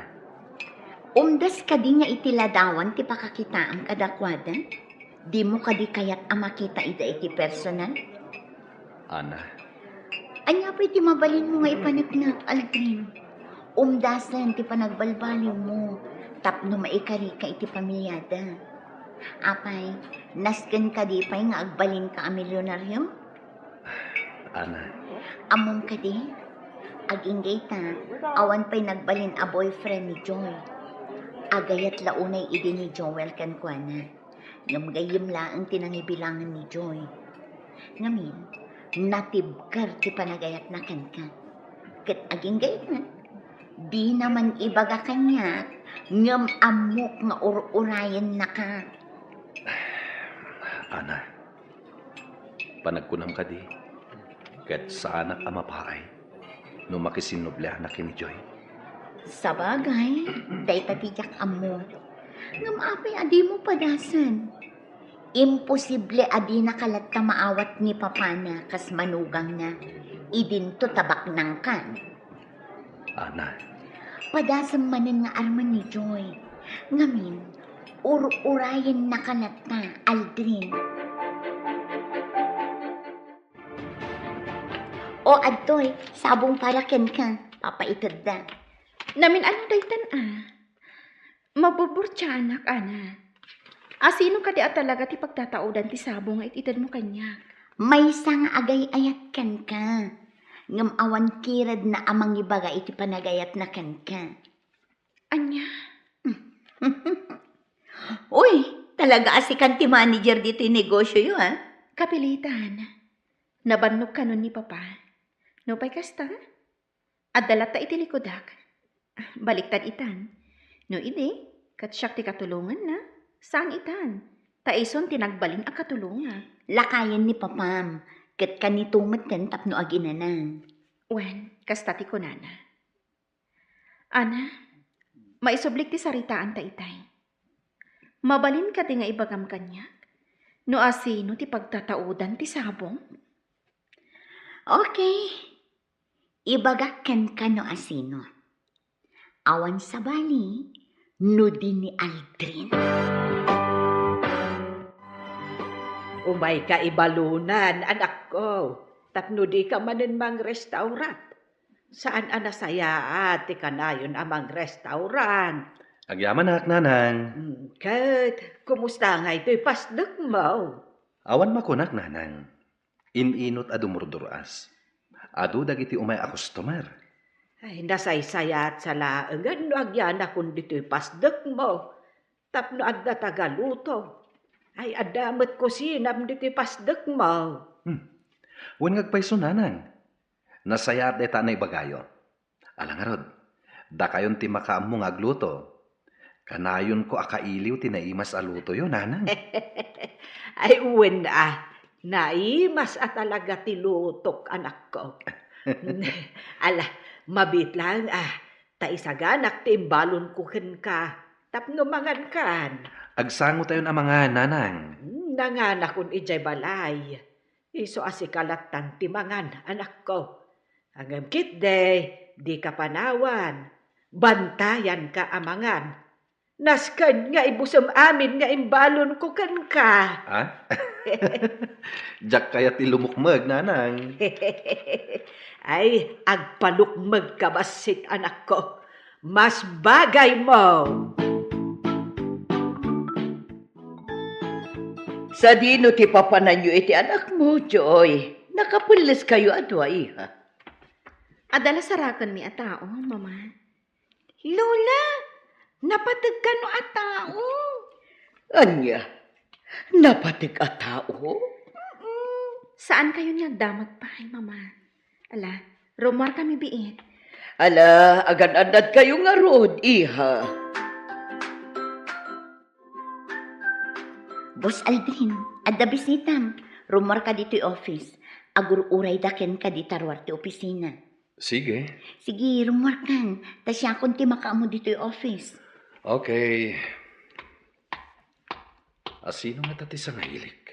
Umdas kadi nga iti ladawan ti pakakitaam kadakuada? Dimo kadi kayat a makita ida iti personal? Ana. Ania pay ti mabalinmo nga ipaneknek, Aldrin? Umdasen ti panagbalbaliwmo tapno maikarika iti pamiliada. Apay, nasken kadi pay nga agbalinka a milyonaryo? Ana. Ammom kadi? Agingga ita, awan pay nagbalin a boyfriend ni Joy. Agayat la unay idi ni Joel kenkuana. Ngem gayyem laeng ti nangibilangen ni Joy. Ngamin, natibker ti panagayatna kenka. Ket agingga ita, Dina man ibaga kaniak, ngem ammok nga ur-urayennaka. Ana, panagkunam kadi, ket saanak a mapaay no makisinnublianak ken ni Joy? Sabagay, dayta ti diak ammo. Ngem apay a dimo padasen? Imposible a dinaka latta maawat ni papana kas manugangna. Idinto ta baknangkan. Ana. Padasem manen nga armen ni Joy. Ngamin, ur-urayennaka latta, Aldrin. O, adtoy, sabong para kenka. Papaitedda. Namin ano daytan a? Maburburtiaanak, Ana. Asino kadi a talaga ti pagtataudan ti sabong nga it-itedmo kaniak? Maysa nga agay-ayat kenka. Ngem awan kiredna a mangibaga iti panagayatna kenka. Ania? Uy, talaga a sikan ti manager ditoy negosyoyo, a? Kapilitan. Nabannog kanon ni Papa. Nupay kasta, adda latta iti likudak. Baliktad itan. No idi, ket siak ti katulonganna, saan itan. Ta isun ti nagbalin a katulongak. Lakayen ni Papam, ket kanito metten tapno aginana. Wen, kasta ti kunana. Ana, maisublik ti saritaanta itay. Mabalin kadi nga ibagam kaniak no asino ti pagtataudan ti sabong? Okay. Ibagak kenka no asino. Awan sabali no di ni Aldrin. Umayka ibalunan, anakko, tapno dika manen mangrestaurat. Saan a nasayaat ti kanayon a mangrestaurant. Agyamanak, Nanang. Hmm, ket, kumusta ngay toy pasdekmo? Awan makunak, Nanang. In-inut a dumurdur-as. Adu dagiti umay a customer. Ay, nasaysayaat sa laengen no agyanakon ditoy pasdekmo. Tapno adda tagaluto. Ay, adda met kusinam ditoy pasdekmo. Hmm. Wen nga agpayso, Nanang. Nasayaat dayta a naibagayo. Ala ngarud, dakayon ti makaammo nga agluto. Kanayonko a kailiw ti naimas a lutoyo, Nanang. Ay, wen a, naimas a talaga ti lutok, anakko. Ala, mabiit laeng a, ta isaganak ti imbalonko kenka, tapno mangankan. Agsangotayon a mangan, Nanang. Hmm, nanganakon idiay balay. Isu a sika lattan ti mangan, anakko. Ngem ketdi, dika panawan. Bantayanka a mangan. Nasken nga ibusem amin nga imbalonko kenka. Ha? Diak kayat ti lumukmeg, Nanang. Ay, agpalukmegka bassit, anakko. Mas bagaymo. Sadino ti papananyo iti anakmo, Joy? Nakapelleskayo a dua, iha. Adda la sarakenmi a tao, Mama. Lola, napateg kano a tao? Ania? Napateg a tao? Mm-mm. Saankayon nga agdamag pay, Mama? Ala, rummuarkami biit. Ala, agan-annadkayo ngarud, iha. Boss Aldrin, adda bisitam. Rummuarka ditoy office. Agur-urayda kenka dita ruar ti opisina. Sige. Sige, rummuarkan. Ta siakon ti makaammo ditoy office. Okay. Asino ngata ti sangailik?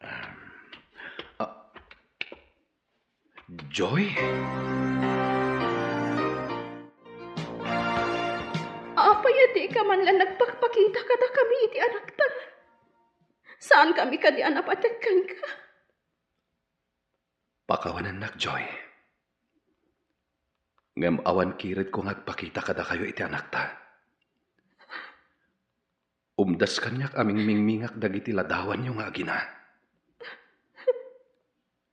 Um, ah, Joy? Apay a dika man la nagpakpakita kadakami iti anakta? Saankami kadi a napateg kenka? Pakawanennak, Joy. Ngem awan kiredko nga agpakita kadakayo iti anakta. Umdas kaniak a mingmingmingak dagiti ladawanyo nga agina.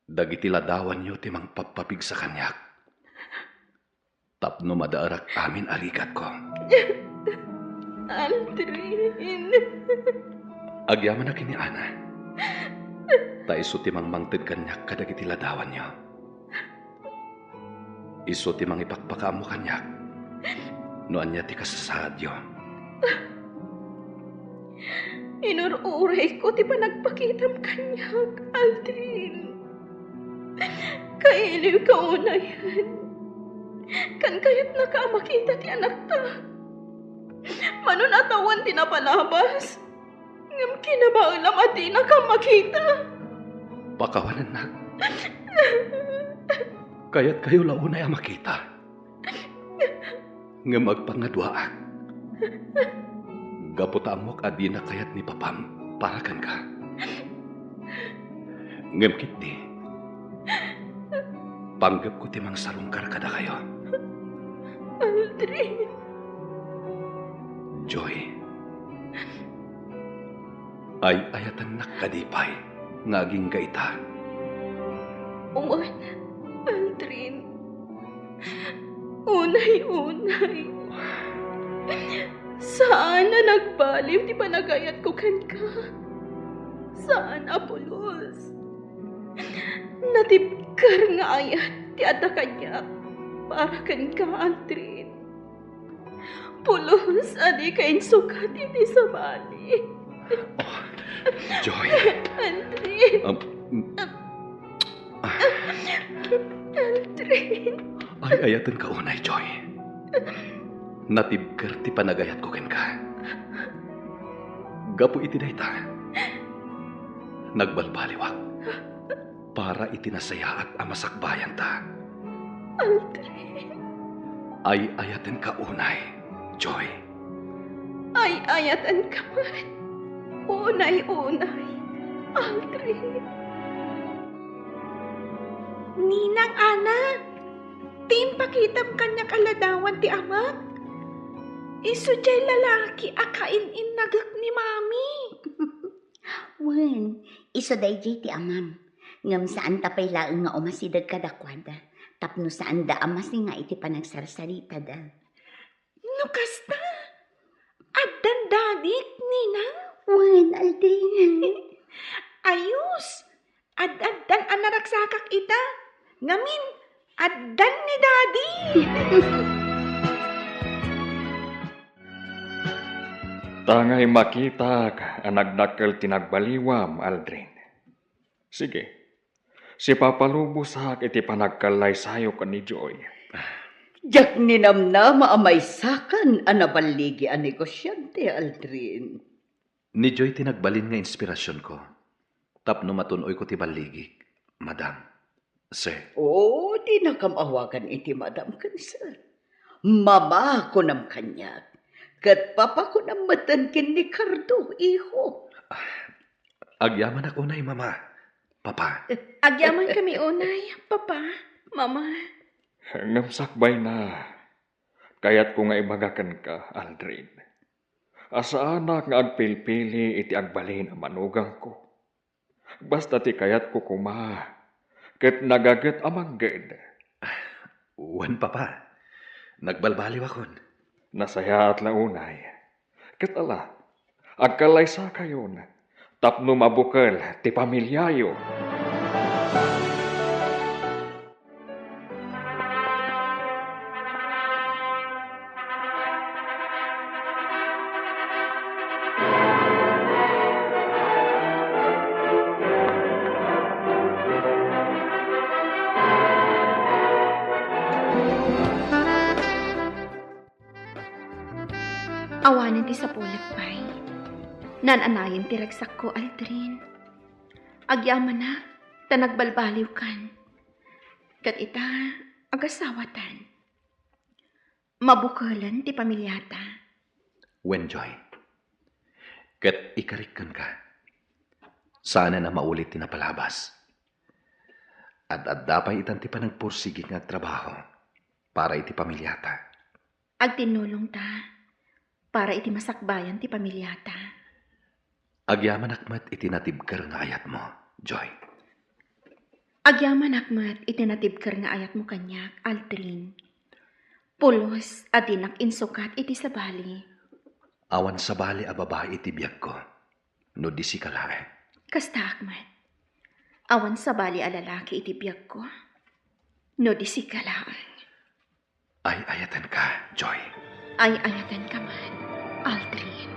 Dagiti ladawanyo ti mangpappapigsa kaniak tapno madaerak amin a rigatko. Aldrin. Agyamanak ken ni Ana. Ta isu ti mangmangted kaniak kadagiti ladawanyo. Isu ti mangipakpakaammo kaniak no ania ti kasasaadyo. Inur-urayko ti panagpakitam kaniak, Aldrin. Kailiwka unayen. Ken kayatnaka a makita ti anakta. Mano a tawen ti napalabas, ngem kinabaelam a dinaka makita. Pakawanennak. Kayatkayo la unay a makita. Ngem agpangaduaak. Gapu ta ammok a dina kayat ni Papam para kenka. Ngem ketdi, panggepko ti mangsarungkar kadakayo. Aldrin. Joy. Ay-ayatennak kadi pay nga agingga ita? Wen, Aldrin. Unay-unay. Saan a nagbaliw ti panagayatko kenka. Saan a pulos. Natibker nga ayat ti adda kaniak para kenka, Aldrin. Pulos a dika insukat iti sabali. Oh, Joy. Aldrin. Um, mm. Ah. Aldrin. Ay-ayatenka unay, Joy. Natibker ti panagayatko kenka. Gapu iti dayta, nagbalbaliwak para iti nasayaat a masakbayanta. Aldrin. Ay-ayatenka unay, Joy. Ay-ayatenka met. Unay-unay, Aldrin. Ninang, anak, ti impakitam kaniak a ladawan ti amak. Isu jay lalaki a kain-innagek ni Mami. Wen, isu daydiay ti amam. Ngem saanta pay laeng nga umasideg kadakuada, tapno saanda a masinga iti panagsarsaritada. No kasta, addan dadik, Ninang? Wen, Aldrin. Ayos. Ad-addan a naragsakak ita. Ngamin, addan ni Daddy. Tangay makitak a nagdakkel ti nagbaliwam, Aldrin. Sige, sipapalubosak iti panagkallaysayo ken ni Joy. Diak ninamnama a maysakan a naballigi a negosiante, Aldrin. Ni Joy ti nagbalin nga inspirasionko tapno matun-oyko ti balligik, Madam. Sir. O, dinakam awagan iti madam ken sir. Mama, kunam kaniak. Ket papa, kunam metten ken ni Cardo, iho. Ah, agyamanak unay, Mama. Papa. Agyamankami unay, Papa, Mama. Ngem sakbayna, kayatko nga ibaga kenka, Aldrin, a saanak nga agpilpili iti agbalin a manugangko. Basta ti kayatko koma, ket nagaget a mangged. Wen, Papa. Nagbalbaliwakon. Nasayaat la unay. Ket ala, agkallaysakayon tapno mabukel ti pamiliayo. Awanen ti sapulek pay. Naan-anayen ti ragsakko, Aldrin. Agyamanak ta nagbalbaliwkan. Ket ita, agasawatan. Mabukelen ti pamiliata. Wen, Joy. Ket ikarik kenka. Saanen a maulit ti napalabas. Ad-adda pay itan ti panagpursigik nga agtrabaho para iti pamiliata. Agtinnulongta para iti masakbayan ti pamiliata. Agyamanak met iti natibker nga ayatmo, Joy. Agyamanak met iti natibker nga ayatmo kaniak, Aldrin. Pulos a dinak insukat iti sabali. Awan sabali a babai iti biagko, no di sika laeng. Kastaak met. Awan sabali a lalaki iti biagko, no di sika laeng. Ay-ayatenka, Joy. Ay-ayatenka man, Aldrin.